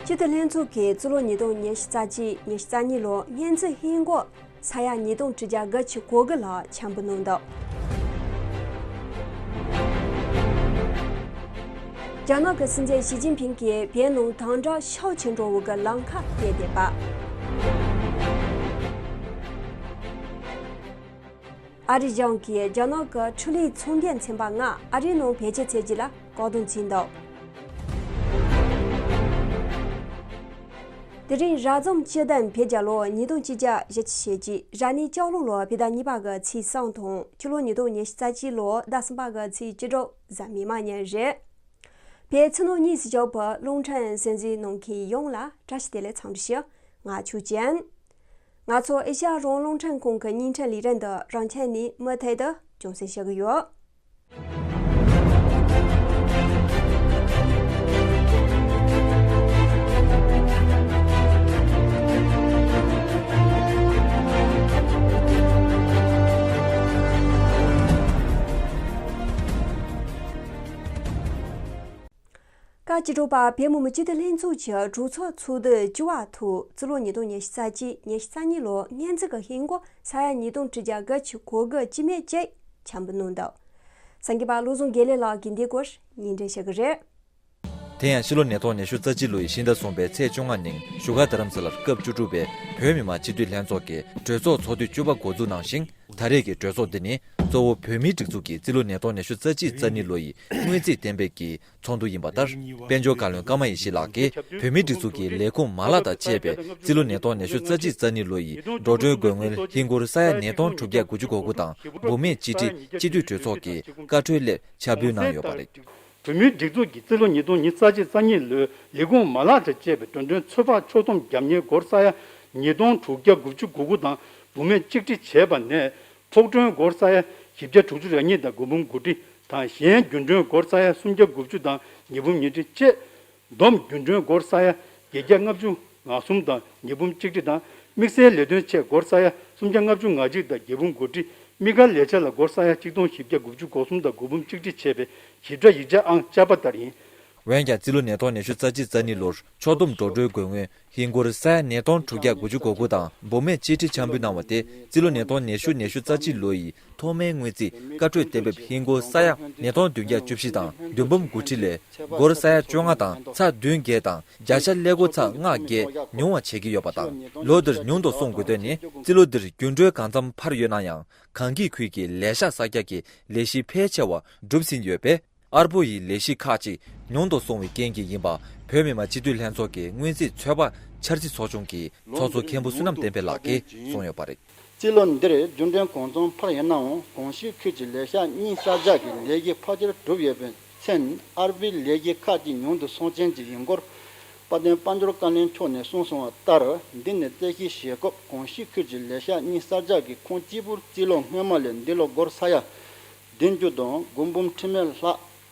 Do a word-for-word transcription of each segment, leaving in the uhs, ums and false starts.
སྤྱི་འཐུས་ལྷན་ཚོགས་ཀྱིས་རྩིས་ལོ་ཉིས་སྟོང་ཉི་ཤུ་རྩ་གཅིག་ཉི་ཤུ་རྩ་གཉིས་ལོར་སྔོན་རྩིས་ཧིན་སྒོར་ས་ཡ་ཉིས་སྟོང་དྲུག་བརྒྱ་དགུ་བཅུ་གོ་དགུ་ལྷག་འཆར་འབུལ་གནང་འདུག་རྒྱ་ནག་གི་སྲིད་འཛིན་ཞི་ཅིན་ཕིང་གིས་བོད་ནང་དམ་དྲག་ཤུགས་ཆེ་འགྲོ་བའི་གི་ལམ་ཁ་བལྟས་བསྡད་པ། ཨ་རིའི་གཞུང་གིས་རྒྱ་ནག་གི་འཕྲུལ་ལས་ཚོང་འགན་ཚན་པ་ལྔ་ཨ་རིའི་ནང་བེད་སྤྱོད་བྱེད་རྒྱུ་ལ་བཀག་སྡོམ་བྱས་འདུག་དེ་རིང་རབ་བྱུང་སྤྱི་ཟླ་བོད་རྒྱལ་ལོ་ཉིས་སྟོང་ཆིག་བརྒྱ་བཞི་བཅུ་ཞེ་གཅིག་རབ་གནས་ལྕགས་ལོ་ལོ་བོད་ཟླ་གཉིས་པ་གི་ཚེས་གསུམ་དང་ཕྱི་ལོ་ཉིས་སྟོང་ཉི་ཤུ་རྩ་གཅིག་ལོ་ཟླ་གསུམ་པ་གི་ཚེས་བཅུ་དྲུག་གཟའ་མིག་དམར་ཉིན་རེད། བོད་ཕྱི་ནང་གཉིས་སུ་བཞུགས་པའི་རླུང་འཕྲིན་གསན་གཟིགས་གནང་མཁན་ཡོངས་ལ་བཀྲ་ཤིས་བདེ་ལེགས་འཚམས་འདྲི་ཞུ། ང་ཆོས་ཅན། ང་ཚོ་ཨེ་ཤ་ཡ་རང་དབང་རླུང་འཕྲིན་ཁང་གི་བརྙན་འཕྲིན་ལས་རིམ་དུ་རང་ཆས་ནས་མུ་མཐུད་དུ་རྒྱང་སྲིང་བྱེད་ཀྱི་ཡོད། བཀའ་སྤྱི་ཁྲོད་པ་བོད་མི་མང་སྤྱི་འཐུས་ལྷན་ཚོགས་ཀྱི་གྲོས་ཚོགས་ཚོགས་དུས་བཅུ་པ་ཐོག་རྩིས་ལོ་ཉིས་སྟོང་ཉི་ཤུ་རྩ་གཅིག་ཉི་ཤུ་རྩ་གཉིས་ལོ་སྔོན་རྩིས་ཀྱི་ཧིན་སྒོར་ས་ཡ་ཉིས་སྟོང་དྲུག་བརྒྱ་དགུ་བཅུ་གོ་དགུ་སྤྱི་མོས་གཅིག་འཆར་འབུལ་གནང་འདུག་གསར་འགོད་པ་བློ་བཟང་དགེ་ལེགས་ལགས་ཀྱིས་འདིའི་སྐོར་སྙན་སྒྲོན་ཞུ་གི་རེད། དེ་ཡང་ཕྱི་ལོ་ཉིས་སྟོང་ཉི་ཤུ་རྩ་གཅིག་ལོ་ཡི་ཕྱི་ཟླ་གསུམ་པའི་ཚེས་བཅོ་ལྔ་ཉིན་བཞུགས་སྒར་རྡ་རམ་ས་ལར་སྐབས་བཅུ་དྲུག་པའི་བོད་མི་མང་སྤྱི་འཐུས་ལྷན་ཚོགས་ཀྱི་གྲོས་ཚོགས་ཚོགས་དུས་བཅུ་པ་འགོ་འཛུགས་གནང་ཞིང་། ད་རེས་ཀྱི་གྲོས་ཚོགས་འདི་ནི་གཙོ་བོ་བོད་མིའི་སྒྲིག་འཛུགས་ཀྱི་རྩིས་ལོ་ཉིས་སྟོང་ཉི་ཤུ་རྩ་གཅིག་རྩ་གཉིས་ལོ་ཡི་སྔོན་རྩིས་གཏན་འབེབས་ཀྱི་ཚོགས་འདུ་ཡིན་པ་ལྟར། དཔལ་འབྱོར་བཀའ་བློན་ཀརྨ་ཡེ་ཤེས་ལགས་ཀྱིས་བོད་མིའི་སྒྲིག་འཛུགས་ཀྱི་ལས་ཁུངས་མ་ལག་དང་བཅས་པའི་རྩིས་ལོ་ཉིས་སྟོང་ཉི་ཤུ་རྩ་གཅིག་རྩ་གཉིས་ལོ་ཡི་འགྲོ་གྲོན་དགོས་དངུལ་ཧིན་སྒོར་ས་ཡ་ཉིས་སྟོང་དྲུག་བརྒྱ་དགུ་བཅུ་གོ་དགུ་དང་འབུལ་མེད་ཆིག་ཁྲི་སྤྱི་འཐུས་གྲོས་ཚོགས་ཀྱི་བཀའ་འཁྲོལ་སླེབས་འཆར་འབུལ་གནང་ཡོད་པ་རེད། བོད་མིའི་སྒྲིག་འཛུགས་ཀྱི་རྩིས་ལོ་ཉིས་སྟོང་ཉི་ཤུ་རྩ་གཅིག་རྩ་གཉིས་ལོའི་ལས་ཁུངས་མ་ལག་དང་བཅས་པའི་འགྲོ་གྲོན་ཚོད་དཔག་ཕྱོགས་བསྡོམས་རྒྱབ་གཉེར་སྒོར་ས་ཡ་ཉིས་སྟོང་དྲུག་བརྒྱ་དགུ་བཅུ་གོ་དགུ་དང་འབུལ་མེད་གཅིག་ཁྲི་བྱས་པ་ནས། ཕོགས་གྲོན་སྒོར་ས་ཡ་བཞི་བརྒྱ་དྲུག་ཅུ་རེ་གཉིས་དང་སྒོར་འབུམ་དགུ་ཁྲི་དང་། གཞན་རྒྱུན་གྲོན་སྒོར་ས་ཡ་སུམ་བརྒྱ་དགུ་བཅུ་དང་ཉིས་འབུམ་ཉིས་ཁྲི་བཅས། བསྡོམས་རྒྱུན་གྲོན་སྒོར་ས་ཡ་བརྒྱད་བརྒྱ་ལྔ་བཅུ་ང་གསུམ་དང་ཉིས་འབུམ་གཅིག་ཁྲི་དང་། དམིགས་བསལ་ལས་དོན་ཆེད་སྒོར་ས་ཡ་སུམ་བརྒྱ་ལྔ་བཅུ་ང་གཅིག་དང་བརྒྱད་འབུམ་དགུ་ཁྲི། དམིགས་བཀར་ལས་བྱ་ལ་སྒོར་ས་ཡ་ཆིག་སྟོང་བཞི་བརྒྱ་དགུ་བཅུ་གོ་གསུམ་དང་སྒོར་འབུམ་གཅིག་ཁྲི་བྱས་པའི་ཞིབ་ཕྲ་ཡིག་ཆ་ཨང་བཅའ་པ་ལྟར་ཡིན། འོན་ཀྱང་རྩིས་ལོ་ཉིས་སྟོང་ཉི་ཤུ་རྩ་གཅིག་རྩ་གཉིས་ལོར་ཕྱོགས་བསྡོམས་འགྲོ་གྲོན་དགོས་དངུལ་ཧིན་སྒོར་ས་ཡ་ཉིས་སྟོང་དྲུག་བརྒྱ་དགུ་བཅུ་གོ་དགུ་དང་འབུལ་མེད་གཅིག་ཁྲི་འཆར་འབུལ་གནང་བ་དེ་རྩིས་ལོ་ཉིས་སྟོང་ཉི་ཤུ་ཉི་ཤུ་རྩ་གཅིག་ལོ་ཡི་ཐོག་མའི་སྔོན་རྩིས་བཀའ་འཁྲོལ་གཏན་འབེབས་ཧིན་སྒོར་ས་ཡ་ཉིས་སྟོང་བདུན་བརྒྱ་བཅུ་བཞི་དང་བདུན་འབུམ་དགུ་ཁྲི་ལས་སྒོར་ས་ཡ་བཅོ་ལྔ་དང་ཚེག་བདུན་བརྒྱད་དང་བརྒྱ་ཆ་ཀླད་ཀོར་ཚེག་ལྔ་བརྒྱད་ཉུང་བ་བྱེད་ཀྱི་ཡོད་པ་དང་། ལོ་འདིར་ཉུང་དུ་གསུང་དགོས་དོན་ནི་རྩིས་ལོ་འདིར་རྒྱུན་གྲོན་གང་འཚམ་འཕར་ཡོད་ན་ཡང་། གངས་སྐྱིད་ཁུལ་གྱི་ལས་ཤག་གསར་རྒྱག་གི་ལས་གཞི་ཕལ་ཆེ་བ་གྲུབ་ཟིན་ཡོད་པས། ཨར་པོ་ཡི་ལས་གཞི་ཁག་ཅིག་ཉུང་དུ་སོང་བའི་རྐྱེན་གྱིས་ཡིན་པ། བོད་མི་མང་སྤྱི་འཐུས་ལྷན་ཚོགས་ཀྱི་སྔོན་རྩིས་ཚོད་དཔག་འཆར་རྩིས་ཚོགས་ཆུང་གི་ཚོགས་གཙོ་མཁན་པོ་བསོད་ནམས་བསྟན་འཕེལ་ལགས་ཀྱིས་གསུངས་ཡོད་པ་རེད། རྩིས་ལོ་འདིར་རྒྱུན་གྲོན་གང་འཚམ་འཕར་ཡོད་ནའང་། གངས་སྐྱིད་ཁུལ་གྱི་ལས་ཤག་གཉིས་གསར་རྒྱག་གི་ལས་གཞི་ཕལ་ཆེར་གྲུབ་ཡོད་པའི་མཚོན། ཨར་པོའི་ལས་གཞི་ཁག་ཅིག་ཉུང་དུ་སོང་རྐྱེན་གྱིས་ཡིན་སྐོར། དཔལ་ལྡན་དཔལ་འབྱོར་བཀའ་བློན་མཆོག་ནས་གསུངས་སོང་བ་ལྟར། འདི་ནས་རྩིས་ཞིབ་བྱེད་སྐབས་གངས་སྐྱིད་ཁུལ་གྱི་ལས་ཤག་གཉིས་གསར་རྒྱག་གི་ཁོངས་གཅིག་པུར་རྩིས་ལོ་སྔོན་མ་ལས་འདི་ལོ་སྒོར་ས་ཡ་བདུན་ཅུ་དང་སྒོར་འབུམ་ཁྲི་མེད་ལྷག་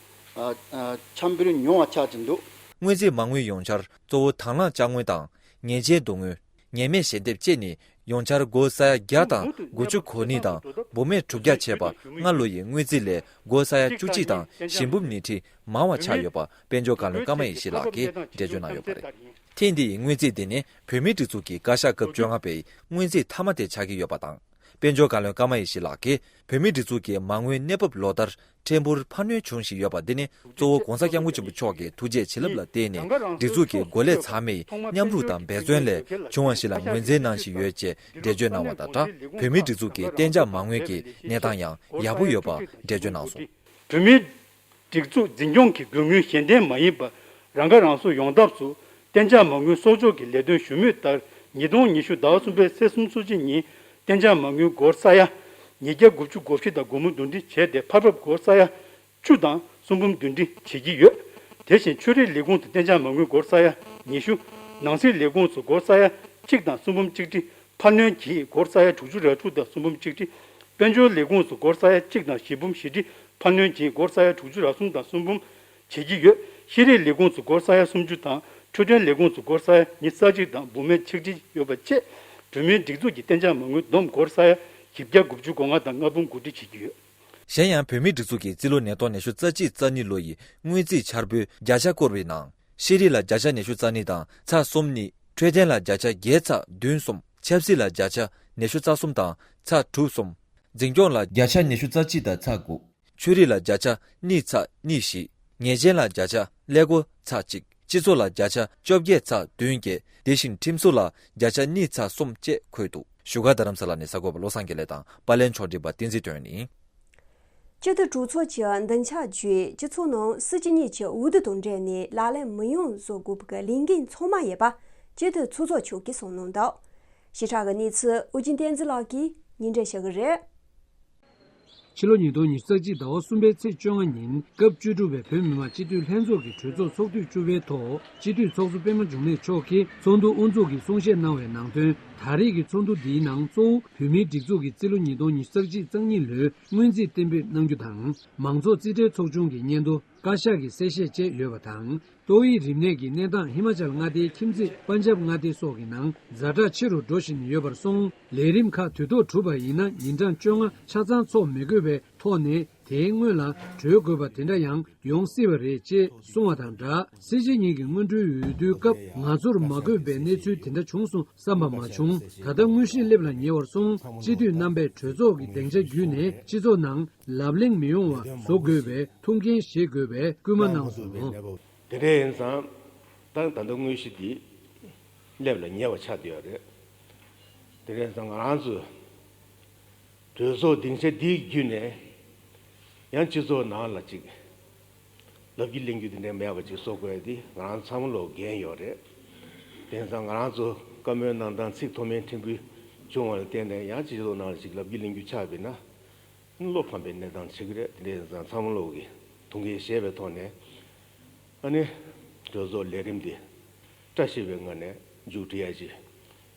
ཨ་ཨ་འཆར་འབུལ་ཉུང་བ་ཆགས་ཀྱི་འདུག། སྔོན་རྩིས་མ་དངུལ་ཡོངས་འཆར་གཙོ་བོ་དང་བླངས་དཔྱ་དངུལ་དང་ཉེས་ཅན་བསྡུ་དངུལ། ཉེས་མེད་ཞལ་འདེབས་བཅས་ནི་ཡོངས་འཆར་སྒོར་ས་ཡ་བརྒྱ་དང་དགུ་བཅུ་གོ་གཉིས་དང་འབུལ་མེད་དྲུག་བརྒྱ་བྱས་པ། སྔ་ལོ་ཡི་སྔོན་རྩིས་ལས་སྒོར་ས་ཡ་བཅུ་གཅིག་དང་བཞི་འབུམ་ཉིས་ཁྲི་མང་བ་ཆགས་ཡོད་པ། དཔལ་འབྱོར་བཀའ་བློན་ཀརྨ་ཡེ་ཤེས་ལགས་ཀྱིས་འགྲེལ་བརྗོད་གནང་ཡོད་པ་རེད། ཐེངས་འདིའི་སྔོན་རྩིས་འདི་ནི་བོད་མིའི་སྒྲིག་འཛུགས་ཀྱི་བཀའ་ཤག་སྐབས་བཅོ་ལྔ་པའི་སྔོན་རྩིས་མཐའ་མ་དེ་ཆགས་ཀྱི་ཡོད་པ་དང་། དཔལ་འབྱོར་བཀའ་བློན་ཀརྨ་ཡེ་ཤེས་ལགས་ཀྱིས་བོད་མིའི་སྒྲིག་འཛུགས་ཀྱི་མ་དངུལ་གནས་བབ་ལོ་ལྟར་ཕྲན་བུར་འཕར་སྣོན་འབྱུང་བཞིན་ཡོད་པ་འདི་ནི་གཙོ་བོ་༸གོང་ས་༸སྐྱབས་མགོན་ཆེན་པོ་མཆོག་གི་ཐུགས་རྗེ་བྱིན་རླབས་ལ་བརྟེན་ནས་སྒྲིག་འཛུགས་ཀྱི་འགོ་ལས་ཚང་མའི་མཉམ་རུབ་དང་འབད་བརྩོན་ལས་བྱུང་བ་ཞིག་ལ་ངོས་འཛིན་གནང་བཞིན་ཡོད་ཅེས་འགྲེལ་བརྗོད་གནང་བ་དང་སྦྲགས། བོད་མིའི་སྒྲིག་འཛུགས་ཀྱི་གཏན་འཇགས་མ་དངུལ་གྱི་གནས་སྟངས་ཡང་ཡག་པོ་ཡོད་པ་འགྲེལ་བརྗོད་གནང་སོང་། བོད་མིའི་སྒྲིག་འཛུགས་འཛིན་སྐྱོང་གི་དགོས་དངུལ་གཞན་ལྡན་མ་ཡིན་པ་རང་ཁ་རང་གསོ་ཡོང་ཐབས་སུ་གཏན་འཇགས་མ་དངུལ་གསོག་འཇོག་གི་ལས་དོན་ཞུ་མུས་ལྟར། ཉིས་སྟོང་ཉི་ཤུ་ཟླ་བ་གསུམ་པའི་ཚེས་སོ་གཅིག་ཉིན་གཏན་འཇགས་མ་དངུལ་སྒོར་ས་ཡ་ཉིས་བརྒྱ་དགུ་བཅུ་གོ་བཞི་དང་སྒོར་མོ་བདུན་ཁྲི་བྱས་ཏེ་འཕར་འབབ་སྒོར་ས་ཡ་བཅུ་དང་སུམ་འབུམ་བདུན་ཁྲི་བྱེད་ཀྱི་ཡོད། དེ་བཞིན་ཆོས་རིག་ལས་ཁུངས་སུ་གཏན་འཇགས་མ་དངུལ་སྒོར་ས་ཡ་ཉི་ཤུ། ནང་སྲིད་ལས་ཁུངས་སུ་སྒོར་ས་ཡ་གཅིག་དང་སུམ་འབུམ་གཅིག་ཁྲི་འཕར་སྣོན་གྱིས་སྒོར་ས་ཡ་དྲུག་ཅུ་རེ་དྲུག་དང་སུམ་འབུམ་གཅིག་ཁྲི། དཔལ་འབྱོར་ལས་ཁུངས་སུ་སྒོར་ས་ཡ་གཅིག་དང་བཞི་འབུམ་བཞི་ཁྲི་འཕར་སྣོན་གྱིས་སྒོར་ས་ཡ་དྲུག་ཅུ་རེ་གསུམ་དང་སུམ་འབུམ་བྱེད་ཀྱི་ཡོད། ཤེས་རིག་ལས་ཁུངས་སུ་སྒོར་ས་ཡ་སུམ་ཅུ་དང་འཕྲོད་བསྟེན་ལས་ཁུངས་སུ་སྒོར་ས་ཡ་ཉི་ཤུ་རྩ་གཅིག་དང་འབུལ་མེད་ཆིག་ཁྲི་ཡོད་པ་བཅས་བོད་མིའི་སྒྲིག་འཛུགས་ཀྱི་གཏན་འཇགས་མ་དངུལ་བསྡོམས་སྒོར་ས་ཡ་བཞི་བརྒྱ་དགུ་བཅུ་གོ་ལྔ་དང་ལྔ་འབུམ་དགུ་ཁྲི་བྱེད་ཀྱི་ཡོད། གཞན་ཡང་བོད་མིའི་སྒྲིག་འཛུགས་ཀྱི་རྩིས་ལོ་ཉིས་སྟོང་ཉི་ཤུ་རྩ་གཅིག་རྩ་གཉིས་ལོ་ཡི་སྔོན་རྩིས་འཆར་འབུལ་བརྒྱ་ཆ་སྐོར་བའི་ནང་ ཤེས་རིག་ལ་བརྒྱ་ཆ་ཉི་ཤུ་རྩ་གཉིས་དང་ཚེག་གསུམ་གཉིས། འཕྲོད་བསྟེན་ལ་བརྒྱ་ཆ་བརྒྱད་ཚེག་བདུན་གསུམ། ཆབ་སྲིད་ལ་བརྒྱ་ཆ་ཉི་ཤུ་རྩ་གསུམ་དང་ཚེག་དྲུག་གསུམ། འཛིན་སྐྱོང་ལ་བརྒྱ་ཆ་ཉི་ཤུ་རྩ་གཅིག་དང་ཚེག་དགུ། ཆོས་རིག་ལ་བརྒྱ་ཆ་གཉིས་ཚེག་གཉིས་བཞི། ཉེས་ཅན་ལ་བརྒྱ་ཆ་ཀླད་ཀོར་ཚེག་གཅིག། སྤྱི་ཚོགས་ལ་བརྒྱ་ཆ་བཅོ་བརྒྱད་ཚེག་བདུན་བརྒྱད། དེ་བཞིན་ཁྲིམས་བཟོ་ལ་བརྒྱ་ཆ་གཉིས་ཚེག་གསུམ་བཅས་འཁོད་འདུག་བཞུགས་སྒར་རྡ་རམ་ས་ལ་ནས་གསར་འགོད་པ་བློ་བཟང་དགེ་ལེགས་དང་པར་ལེན་ཕྱོགས་སྒྲིག་པ་བསྟན་འཛིན་དོན་ཡིན། སྤྱི་འཐུས་གྲོས་ཚོགས་ཀྱི་འདིང་ཆ་བརྒྱུད། སྤྱི་ཚོགས་ནང་སྲིད་སྤྱི་གཉིས་ཀྱི་འོས་བསྡུ་དང་འབྲེལ་ནས་ལག་ལེན་མི་ཡོང་བཟོ་དགོས་པའི་ལས་འགན་ཚང་མ་ཡོད་པ་སྤྱི་འཐུས་ཚོགས་གཙོ་མཆོག་གིས་གསུངས་གནང་འདུག་ཞིབ་ཕྲ་གི་གནས་ཚུལ་ཨོ་རྒྱན་བསྟན་འཛིན་ལགས་ཀྱིས་སྙན་སྒྲོན་ཞུ་གི་རེད། ཕྱི་ལོ་ཉིས་སྟོང་ཉི་ཤུ་རྩ་གཅིག་ཟླ་བ་གསུམ་པའི་ཚེས་བཅོ་ལྔ་ཉིན་སྐབས་བཅུ་དྲུག་པའི་བོད་མི་མང་སྤྱི་འཐུས་ལྷན་ཚོགས་ཀྱི་གྲོས་ཚོགས་ཚོགས་དུས་བཅུ་པའི་ཐོག་སྤྱི་འཐུས་ཚོགས་གཙོ་པད་མ་འབྱུང་གནས་མཆོག་གིས་ཚོགས་འདུ་དབུ་འཛུགས་ཀྱིས་གསུང་བཤད་གནང་བའི་ནང་དོན། ད་རེས་ཀྱི་ཚོགས་འདུ་འདིའི་ནང་གཙོ་བོ་བོད་མིའི་སྒྲིག་འཛུགས་ཀྱི་རྩིས་ལོ་ཉིས་སྟོང་ཉི་ཤུ་རྩ་གཅིག་རྩ་གཉིས་ལོའི་སྔོན་རྩིས་གཏན་འབེབས་གནང་རྒྱུ་དང་། མང་ཚོགས་རྩིས་ཁྲའི་ཚོགས་ཆུང་གི་སྙན་ཐོ། བཀའ་ཤག་གི་གསལ་བཤད་བཅས་ཡོད་པ་དང་། ཏོག་དབྱིབས་རིམས་ནད་ཀྱི་གནས་སྟངས་ཧི་མ་ཅལ་མངའ་སྡེའི་ཁྱིམ་མཚེས་པན་ཇབ་མངའ་སྡེ་སོགས་ཀྱི་ནང་ཛ་དྲག་ཆེ་རུ་འགྲོ་བཞིན་ཡོད་པར་སོང་། ལས་རིམ་ཁག་དུས་ཐོག་གྲུབ་པ་ཡིན་ན་ཉིན་གྲངས་བཅོ་ལྔ་ཆ་ཚང་ཚོགས་མི་དགོས་པའི་ཐོག་ནས་དེའི་སྔོན་ལ་གྲོལ་དགོས་པ་དེ་འདྲ་ཡང་ཡོང་སྲིད་པ་རེད་ཅེས་གསུངས་བ་དང་སྦྲགས། སྲིད་སྤྱི་གཉིས་ཀྱི་སྔོན་འགྲོའི་འོས་བསྡུའི་སྐབས་ང་ཚོར་མ་དགོས་པའི་གནས་ཚུལ་དེ་འདྲ་བྱུང་སོང་བསམ་པ་མ་བྱུང་། ད་ལྟ་དངོས་གཞི་སླེབས་ལ་ཉེ་བར་སོང་། སྤྱི་འཐུས་རྣམ་པས་གྲོས་ཚོགས་ཀྱི་སྡིངས་ཆ་བརྒྱུད་ནས་སྤྱི་ཚོགས་ནང་ལབ་གླེང་མི་ཡོང་བ་བཟོ་དགོས་པའི་ཐུགས་འགན་བཞེས་དགོས་པའི་སྐུལ་མ་གནང་སོང་། དེ་འདྲ་ཡིན་ཙང་ད་ད་ལྟ་དངོས་གཞི་འདི་སླེབས་ལ་ཉེ་བ་ཆགས་བསྡད་ཡོད་རེད། དེ་འདྲ་ཡིན་ཙང་ང་རང་ཚོས་གྲོས་ཚོགས་སྡིངས་ཆ་འདི་བརྒྱུད་ནས་ཡང་སྤྱི་ཚོགས་ནང་ལ་ཅིག་ལབ་རྒྱུ་གླེང་རྒྱུ་དེ་འདྲ་མེད་པ་ཅིག་བཟོ་དགོས་ཡ་འདི་ང་རང་ཚང་མ་ལོག་འགན་ཡོད་རེད། དེ་ཡིན་ཙང་ང་རང་ཚོ་བཀའ་མོལ་གནང་སྟངས་ཚིག་མཐོ་དམན་ཕྲན་བུ་བྱུང་བ་ལ་བརྟེན་ནས་ཡང་སྤྱི་ཚོགས་ནང་ལ་ཅིག་ལབ་རྒྱུ་གླེང་རྒྱུ་ཆགས་པས་ན། བློ་ཕམ་པའི་གནས་སྟངས་ཆགས་ཀྱི་རེད། དེ་འདྲ་ཡིན་ཙང་ཚང་མ་ལོག་གི་ཐུགས་འགན་བཞེས་པའི་ཐོག་ནས་ཨ་ནི་གྲོས་ཚོགས་ལས་རིམ་འདི་བཀྲ་ཤིས་པའི་ངང་ནས་མཇུག་སྒྲིལ་ཡ་ཅིག་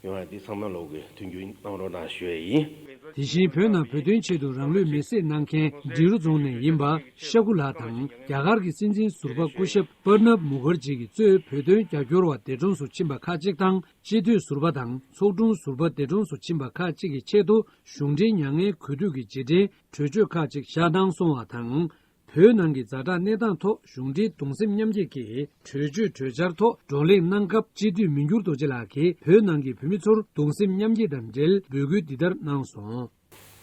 ཡོང་ཡ་འདི་ཚང་མ་ལོག་གི་མཐུན་འགྱུར་གནང་རོགས་གནང་ཞུ་ཡ་ཡིན། དེ་བཞིན་བོད་ནང་བོད་དོན་ཆེད་དུ་རང་ལུས་མེར་སྲེག་གནང་མཁན་འབྲི་རུ་རྫོང་ནས་ཡིན་པ་ཤ་ཁུ་ལགས་དང་རྒྱ་གར་གྱི་སྲིད་འཛིན་ཟུར་པ་སྐུ་ཞབས་པར་ནབ་མུ་ཁར་ཇི་གི་གཙོས་བོད་དོན་རྒྱབ་སྐྱོར་བ་འདས་གྲོངས་སུ་ཕྱིན་པ་ཁག་ཅིག་དང་། སྤྱི་འཐུས་ཟུར་པ་དང་ཚོགས་དྲུང་ཟུར་པ་འདས་གྲོངས་སུ་ཕྱིན་པ་ཁག་ཅིག་གི་ཆེད་དུ་གཞུང་འབྲེལ་མྱ་ངན་གུས་འདུད་ཀྱི་རྗེས་དྲན་གྲོས་ཆོད་ཁག་ཅིག་བཞག་གནང་སོང་བ་དང་། བོད་ནང་གི་ཛ་དྲག་གནས་སྟངས་ཐོག་གཞུང་འབྲེལ་གདུང་སེམས་མཉམ་སྐྱེད་ཀྱི་གྲོས་ཆོད་གྲོས་འཆར་ཐོག་བགྲོ་གླེང་གནང་སྐབས་སྤྱི་འཐུས་མི་འགྱུར་རྡོ་རྗེ་ལགས་ཀྱིས་བོད་ནང་གི་བོད་མི་ཚོར་གདུང་སེམས་མཉམ་སྐྱེད་དང་འབྲེལ་འབོད་སྐུལ་འདི་ལྟར་གནང་སོང་།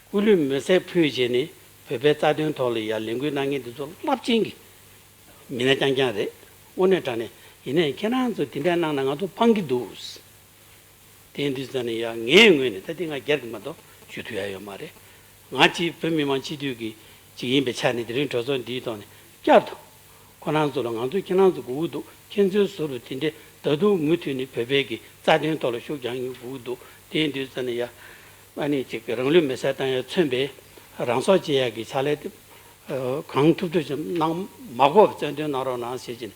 སྐུ་ལུས་མེར་སྲེག་ཕུལ་རྗེས་ནས་བོད་པའི་རྩ་དོན་ཐོག་ལ་ཡ་ལས་འགུལ་གནང་མཁན་འདི་ཚོ་རླབས་ཆེན་གྱི་མི་སྣ་རྐྱང་རྐྱང་རེད། དངོས་གནས་དྲང་གནས་ཡིན་ནའི་ཁྱེད་རང་ཚོ་དེ་འདྲ་གནང་ན་ང་ཚོ་ཕངས་ཀྱི་འདུག་དེ་འདི་ཙམ་ནས་ཡང་ངའི་ངོས་ནས་ད་ལྟ་ང་སྒེར་གྱི་མ་གཏོགས་ཞུ་ཐུབ་ཡ་ཡོད་མ་རེད། ང་གཅིག་བོད་མི་མང་སྤྱི་འཐུས་ཀྱི་གཅིག་ཡིན་པའི་ཆ་ནས་དེ་རིང་གྲོས་ཚོགས་འདིའི་ཐོག་ནས་བསྐྱར་དུ་ཁོ་རང་ཚོ་ལ་ང་ཚོས་ཁྱེད་རང་ཚོ་དགོས་ཀྱི་འདུག་ཁྱེད་ཚོའི་ཟུར་དུ་དེ་འདྲའི་ད་དུང་མུ་མཐུད་ནས་བོད་པའི་གི་རྩ་དོན་ཐོག་ལ་ཤུགས་རྒྱག་མཁན་དགོས་ཀྱི་འདུག་དེ་འདི་ཙམ་ནས་ཡ་ཨ་ནི་གཅིག་རང་ལུས་མེར་སྲེག་བཏང་ཡ་མཚོན་པའི་རང་སྲོག་བཅད་ཡ་གི་ཕྱག་ལས་དེ་གང་ཐུབ་ཐུབ་ཀྱིས་གནང་མ་དགོས་པའི་རྩ་དོན་གནང་རོགས་གནང་ཟེར་གྱིན་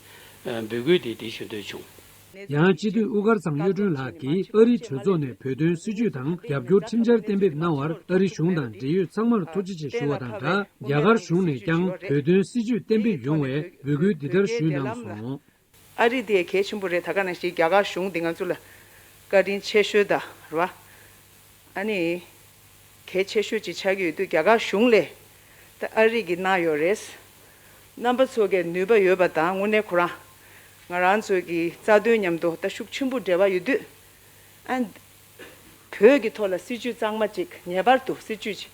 འབོད་སྐུལ་དེ་དེ་ཞུ་འདོད་བྱུང་། ཡང་སྤྱི་འཐུས་དབུ་དཀར་ཚང་གཡུ་སྒྲོན་ལགས་ཀྱིས་ཨ་རིའི་གྲོས་ཚོགས་ནས་བོད་དོན་སྲིད་བྱུས་དང་རྒྱབ་སྐྱོར་ཁྲིམས་འཆར་གཏན་འབེབས་གནང་བར་ཨ་རི་གཞུང་དང་འབྲེལ་ཡོད་ཚང་མར་ཐུགས་རྗེ་ཆེ་ཞུ་བ་དང་སྦྲགས། རྒྱ་གར་གཞུང་ནས་ཀྱང་བོད་དོན་སྲིད་བྱུས་གཏན་འབེབས་ཡོང་བའི་འབོད་སྐུལ་འདི་ལྟར་ཞུས་གནང་སོང་། ཨ་རི་དེ་གལ་ཆེན་པོ་རེད། ད་ག་ནང་བཞིན་རྒྱ་གར་གཞུང་འདི་ང་ཚོ་ལ་བཀའ་དྲིན་ཆེ་ཤོས་དང་རེད་བ། ཨ་ནི། གལ་ཆེ་ཤོས་ཅིག་ཆགས་ཀྱི་ཡོད་དུས་རྒྱ་གར་གཞུང་ལས་ད་ཨ་རི་གིས་གནང་ཡོད་རེད། རྣམ་པ་ཚོ་གིས་ནུས་པ་ཡོད་པ་དང་དངོས་གནས་ཁོ་རང་ང་རང་ཚོ་གི་རྩ་དོན་མཉམ་དུ་ད་ཤུགས་ཆེན་པོ་འབྲེལ་བ་ཡོད་དུས། ཨ། བོད་ཀྱི་ཐོག་ལ་སྲིད་བྱུས་གཙང་མ་ཅིག་ངེས་པར་དུ་སྲིད་བྱུས་ཅིག་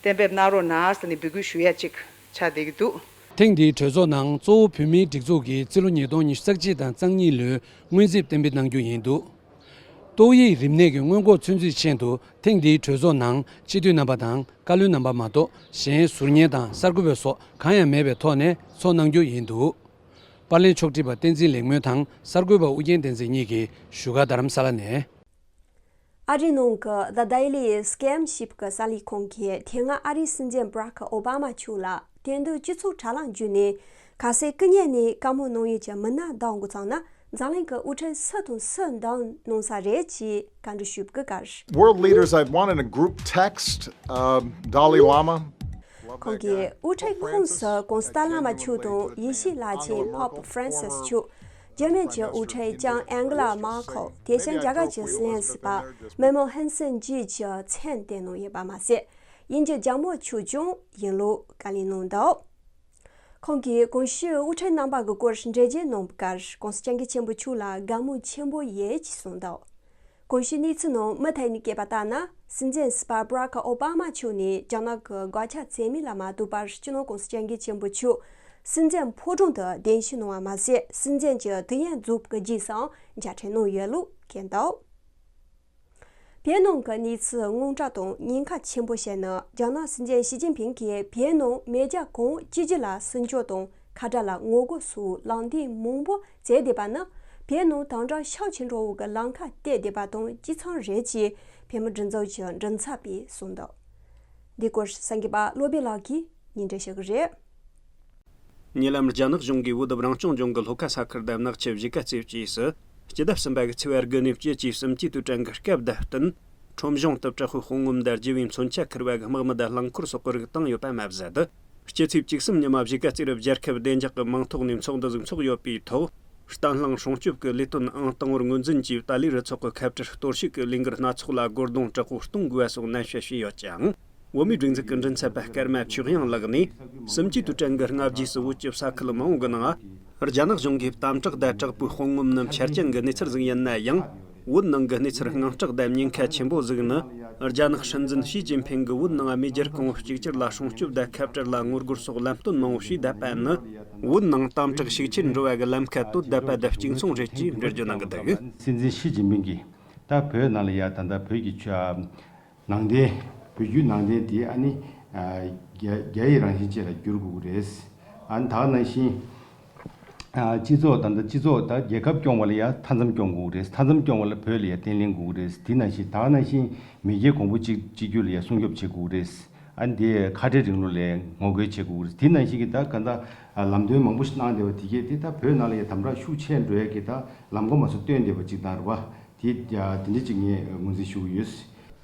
གཏན་འབེབས་གནང་རོགས་གནང་ཟེར་ནས་འབོད་སྐུལ་ཞུ་ཡ་ཅིག་ཆགས་བསྡད་ཀྱི་འདུག་ཐེངས་འདིའི་གྲོས་ཚོགས་ནང་གཙོ་བོ་བོད་མིའི་སྒྲིག་འཛུགས་ཀྱི་རྩིས་ལོ་ཉིས་སྟོང་ཉི་ཤུ་རྩ་གཅིག་དང་རྩ་གཉིས་ལོའི་སྔོན་རྩིས་གཏན་འབེབས་གནང་རྒྱུ་ཡིན་འདུག་ཏོག་དབྱིབས་རིམས་ནད་ཀྱི་སྔོན་འགོག་ཚོད་འཛིན་ཆེད་དུ་ཐེངས་འདིའི་གྲོས་ཚོགས་ནང་སྤྱི་འཐུས་རྣམ་པ་དང་བཀའ་བློན་རྣམ་པ་མ་གཏོགས་གཞན་ཟུར་ཉན་དང་གསར་འགོད་པ་སོགས་གང་ཡང་མེད་པའི་ཐོག་ནས་ཚོགས་གནང་རྒྱུ་ཡིན་འདུག་པར་ལེན་ཕྱོགས་སྒྲིག་པ་བསྟན་འཛིན་ལེགས་སྨོན་དང་གསར་འགོད་པ་ཨུ་རྒྱན་བསྟན་འཛིན་གཉིས་ཀྱིས་བཞུགས་སྒར་རྡ་རམ་ས་ལ་ནས། ཨ་རིའི་ནང་གི་The Daily Scan ཞེས་པའི་གསར་ལས་ཁང་གིས་དེ་སྔ་ཨ་རིའི་སྲིད་འཛིན་བྷ་རག་ཨོ་བྷ་མ་མཆོག་ལ་དེང་དུས་སྤྱི་ཚོགས་དྲ་ལམ་བརྒྱུད་ནས་ཁ་གསལ་སྐུ་ཉིད་ནས་བཀའ་མོལ་གནང་ཡུལ་གྱི་མི་སྣ་བདམས་དགོས་ཙང་ན་འཛམ་གླིང་གི་དབུ་ཁྲིད་སུ་དང་སུ་བདམས་གནང་ས་རེད་ཅེས་བཀའ་འདྲི་ཞུས་པའི་སྐབས། World leaders, I want in a group text, um, Dalai Lama, love that guy, Pope Francis, I genuinely do. Grand Poobah, Lord, I love you. རྒྱ་མི་གི་དབུ་ཁྲིད་ལྕམ་ཨན་གྷི་ལ་མར་ཁལ། དེ་བཞིན་རྒྱ་གར་གྱི་སྲིད་བློན་ཟུར་པ་མེ་མོ་ཧན་སན་བཅས་ཀྱི་མཚན་བཏོན་གནང་ཡོད་པ་མ་ཟད། དབྱིན་ཇི་ལྗང་མོ་མཆོག་ཀྱང་ཡིན་ལུགས་བཀའ་ལན་གནང་འདུག་ཁོང་གིས་གོང་ཞུས་དབུ་ཁྲིད་རྣམ་པ་གི་སྐོར་འགྲེལ་བརྗོད་གནང་བའི་ཁར་༸གོང་ས་༸སྐྱབས་མགོན་ཆེན་པོ་མཆོག་ལ་དགའ་མོས་ཆེན་པོ་ཡོད་ཅེས་གསུངས་འདུག་གོང་ཞུས་གནས་ཚུལ་ནང་མུ་མཐུད་ནས་བཀོད་པ་ལྟར་ན། སྲིད་འཛིན་སྲིད་པ་བྷ་རག་ཨོ་བྷ་མ་མཆོག་ནས་རྒྱ་ནག་གི་སྒོ་ཁ་བཙན་མི་ལ་མ་ལྟོས་པར་སྤྱི་ནོར་༸གོང་ས་༸སྐྱབས་མགོན་ཆེན་པོ་མཆོག་སྲིད་འཛིན་ཕོ་བྲང་དུ་གདན་ཞུ་གནང་བ་མ་ཟད། སྲིད་འཛིན་གྱི་དུས་ཡུན་རྫོགས་པའི་རྗེས་སུའང་མཇལ་འཕྲད་གནང་ཡོད་ལུགས་བཀོད་འདུག་བོད་ནང་གི་གནས་ཚུལ་དངངས་སྐྲག་དང་ཉེན་ཁ་ཆེན་པོ་བཤད་ནི། རྒྱ་ནག་སྲིད་འཛིན་ཞི་ཅིན་ཕིང་གིས་བོད་ནང་མེས་རྒྱལ་གོང་བུ་གཅིག་གྱུར་ལ་སྲུང་སྐྱོབ་དང་ཁ་བྲལ་ལ་ངོ་རྒོལ་སོགས་ལངས་དེབ་མང་པོ་མཛད་བསྡད་པ་ནི། བོད་ནང་དམ་དྲག་ཤུགས་ཆེ་འགྲོ་བ་གི་ལམ་ཁ་གཏད་བསྡད་པ་དང་གཅིག་མཚུངས་རེད་ཅེས་བོད་མི་སྒྲིག་འཛུགས་ཀྱི་མགྲིན་ཚབ་པས་གསུངས་འདུག་འདི་སྐོར་གསར་འགོད་པ་བློ་བྷེ་ལགས་ཀྱིས་སྙན་སྒྲོན་ཞུ་གི་རེད། ཉེ་ལམ་རྒྱ་ནག་གཞུང་གིས་བོད་བྱང་ལྗོངས་ལྗོངས་ཀྱི་ལྷོ་ཁ་ས་ཁུལ་དང་ནག་ཆུ་གཞིས་ཀ་རྩེ་བཅས་སུ་སྤྱི་ཟླ་གསུམ་པ་གི་ཚེས་པ་དགུ་ནས་བཅུ་བཅས་སུ་གཅིག་ཏུ་དྲན་གྱི་སྐབས་དང་བསྟུན། ཁྲོམ་གཞུང་དུ་དྲག་པོའི་དཔུང་ངོམ་དང་རྒྱུ་བའི་མཚོན་ཆ་ཁུར་བ་གི་དམག་མི་དང་རླངས་འཁོར་སོགས་ཀྱི་རིགས་བཏང་ཡོད་པ་མ་ཟད། སྤྱི་ཚེས་བཅུ་གསུམ་ཉི་མ་གཞིས་ཀ་རྩེ་རུ་རྒྱལ་ཁབ་བདེ་འཇགས་ཀྱི་མིང་ཐོག་ནས་ཚོགས་འདུ་ཟིག་འཚོགས་ཡོད་པའི་ཐོག་བརྟན་ལྷིང་སྲུང་སྐྱོབ་ཀྱི་ལས་དོན་ཨང་དང་པོར་ངོས་འཛིན་གྱིས་ཏཱ་ལའི་རུ་ཚོགས་ཀྱི་ཁ་བྲལ་གཏོར་བཤིག་གི་ལས་འགུལ་སྣ་ཚོགས་ལ་རྒོལ་རྡུང་དྲག་པོ་གཏོང་དགོས་པ་སོགས་ནན་བཤད་བྱས་ཡོད་ཀྱང་། བོད་མིའི་སྒྲིག་འཛུགས་ཀྱི་མགྲིན་ཚབ་པ་ཀརྨ་ཆོས་དབྱངས་ལགས་ནས། གཅིག་ཏུ་དྲན་གྱི་སྔ་རྗེས་སུ་བོད་ཀྱི་ས་ཁུལ་མང་བོ་གི་ནང་། རྒྱ་ནག་གཞུང་གིས་དམ་དྲག་དང་དྲག་པོའི་དཔུང་ངོམ་རྣམས་ཆ་རྐྱེན་གྱི་གནས་ཚུལ་ཟིག་ཡིན་ན་ཡང་། བོད་ནང་གི་གནས་ཚུལ་དངངས་སྐྲག་དང་ཉེན་ཁ་ཆེན་པོ་ཟིག་ནི། རྒྱ་ནག་སྲིད་འཛིན་ཞི་ཅིན་ཕིང་གིས་བོད་ནང་མེས་རྒྱལ་གོང་བུ་གཅིག་གྱུར་ལ་སྲུང་སྐྱོབ་དང་ཁ་བྲལ་ལ་ངོ་རྒོལ་སོགས་ལམ་སྟོན་མང་བོ་བྱས་བསྡད་པ་ནི། བོད་ནང་དམ་དྲག་ཤུགས་ཆེར་འགྲོ་བ་གི་ལམ་ཁ་གཏོད་བསྡད་པ་དང་གཅིག་མཚུངས་རེད་ཅེས་འགྲེལ་བརྗོད་གནང་གི་འདུག་སྲིད་འཛིན་ཞི་ཅིན་ཕིང་གིས་ད་བོད་ནང་ལ་ཡ་ད་ལྟ་བོད་ཀྱི་ཆོས། ནང་བསྟན། བོད་བརྒྱུད་ནང་བསྟན་དེ་ཨ་ནི། ཨ། རྒྱ། རྒྱ་ཡི་རང་བཞིན་ཅན་ལ་བསྒྱུར་དགོས་ཀྱི་རེད། ཨ་ནི་ད་ག་ནང་བཞིན། ཨ། སྤྱི་ཚོགས་ད་ལྟ་སྤྱི་ཚོགས་ད་རྒྱལ་ཁབ་སྐྱོང་བ་ལ་ཡ་མཐའ་མཚམས་སྐྱོང་དགོས་ཀྱི་རེད། མཐའ་མཚམས་སྐྱོང་བ་ལ་བོད་ལ་ཡ་བརྟན་ལྷིང་དགོས་ཀྱི་རེད། དེ་ནང་བཞིན་ད་ག་ནང་བཞིན་མེས་རྒྱལ་གོང་བུ་གཅིག་གཅིག་གྱུར་ལ་ཡ་སྲུང་སྐྱོབ་བྱེད་དགོས་ཀྱི་རེད། ཨ་ནི་དེ་ཁ་བྲལ་རིང་ལུགས་ལ་ངོ་རྒོལ་བྱེད་དགོས་ཀྱི་རེད། དེ་ནང་བཞིན་གྱི་ད་ག་ད་ལམ་སྟོན་མང་པོ་ཞིག་གནང་བསྡད་པ་དེ་གས་དེ་ད་བོད་ནང་ལ་ཡ་དམ་དྲག་ཤུགས་ཆེ་འགྲོ་ཡ་གི་ད་ལམ་ཁ་མ་སོ་སྟོན་བསྡད་པ་གཅིག་དང་རེད་བ། དེ། དེ་འདྲ་ཅིག་ངས་ངོས་འཛིན་ཞུ་གི་ཡོད།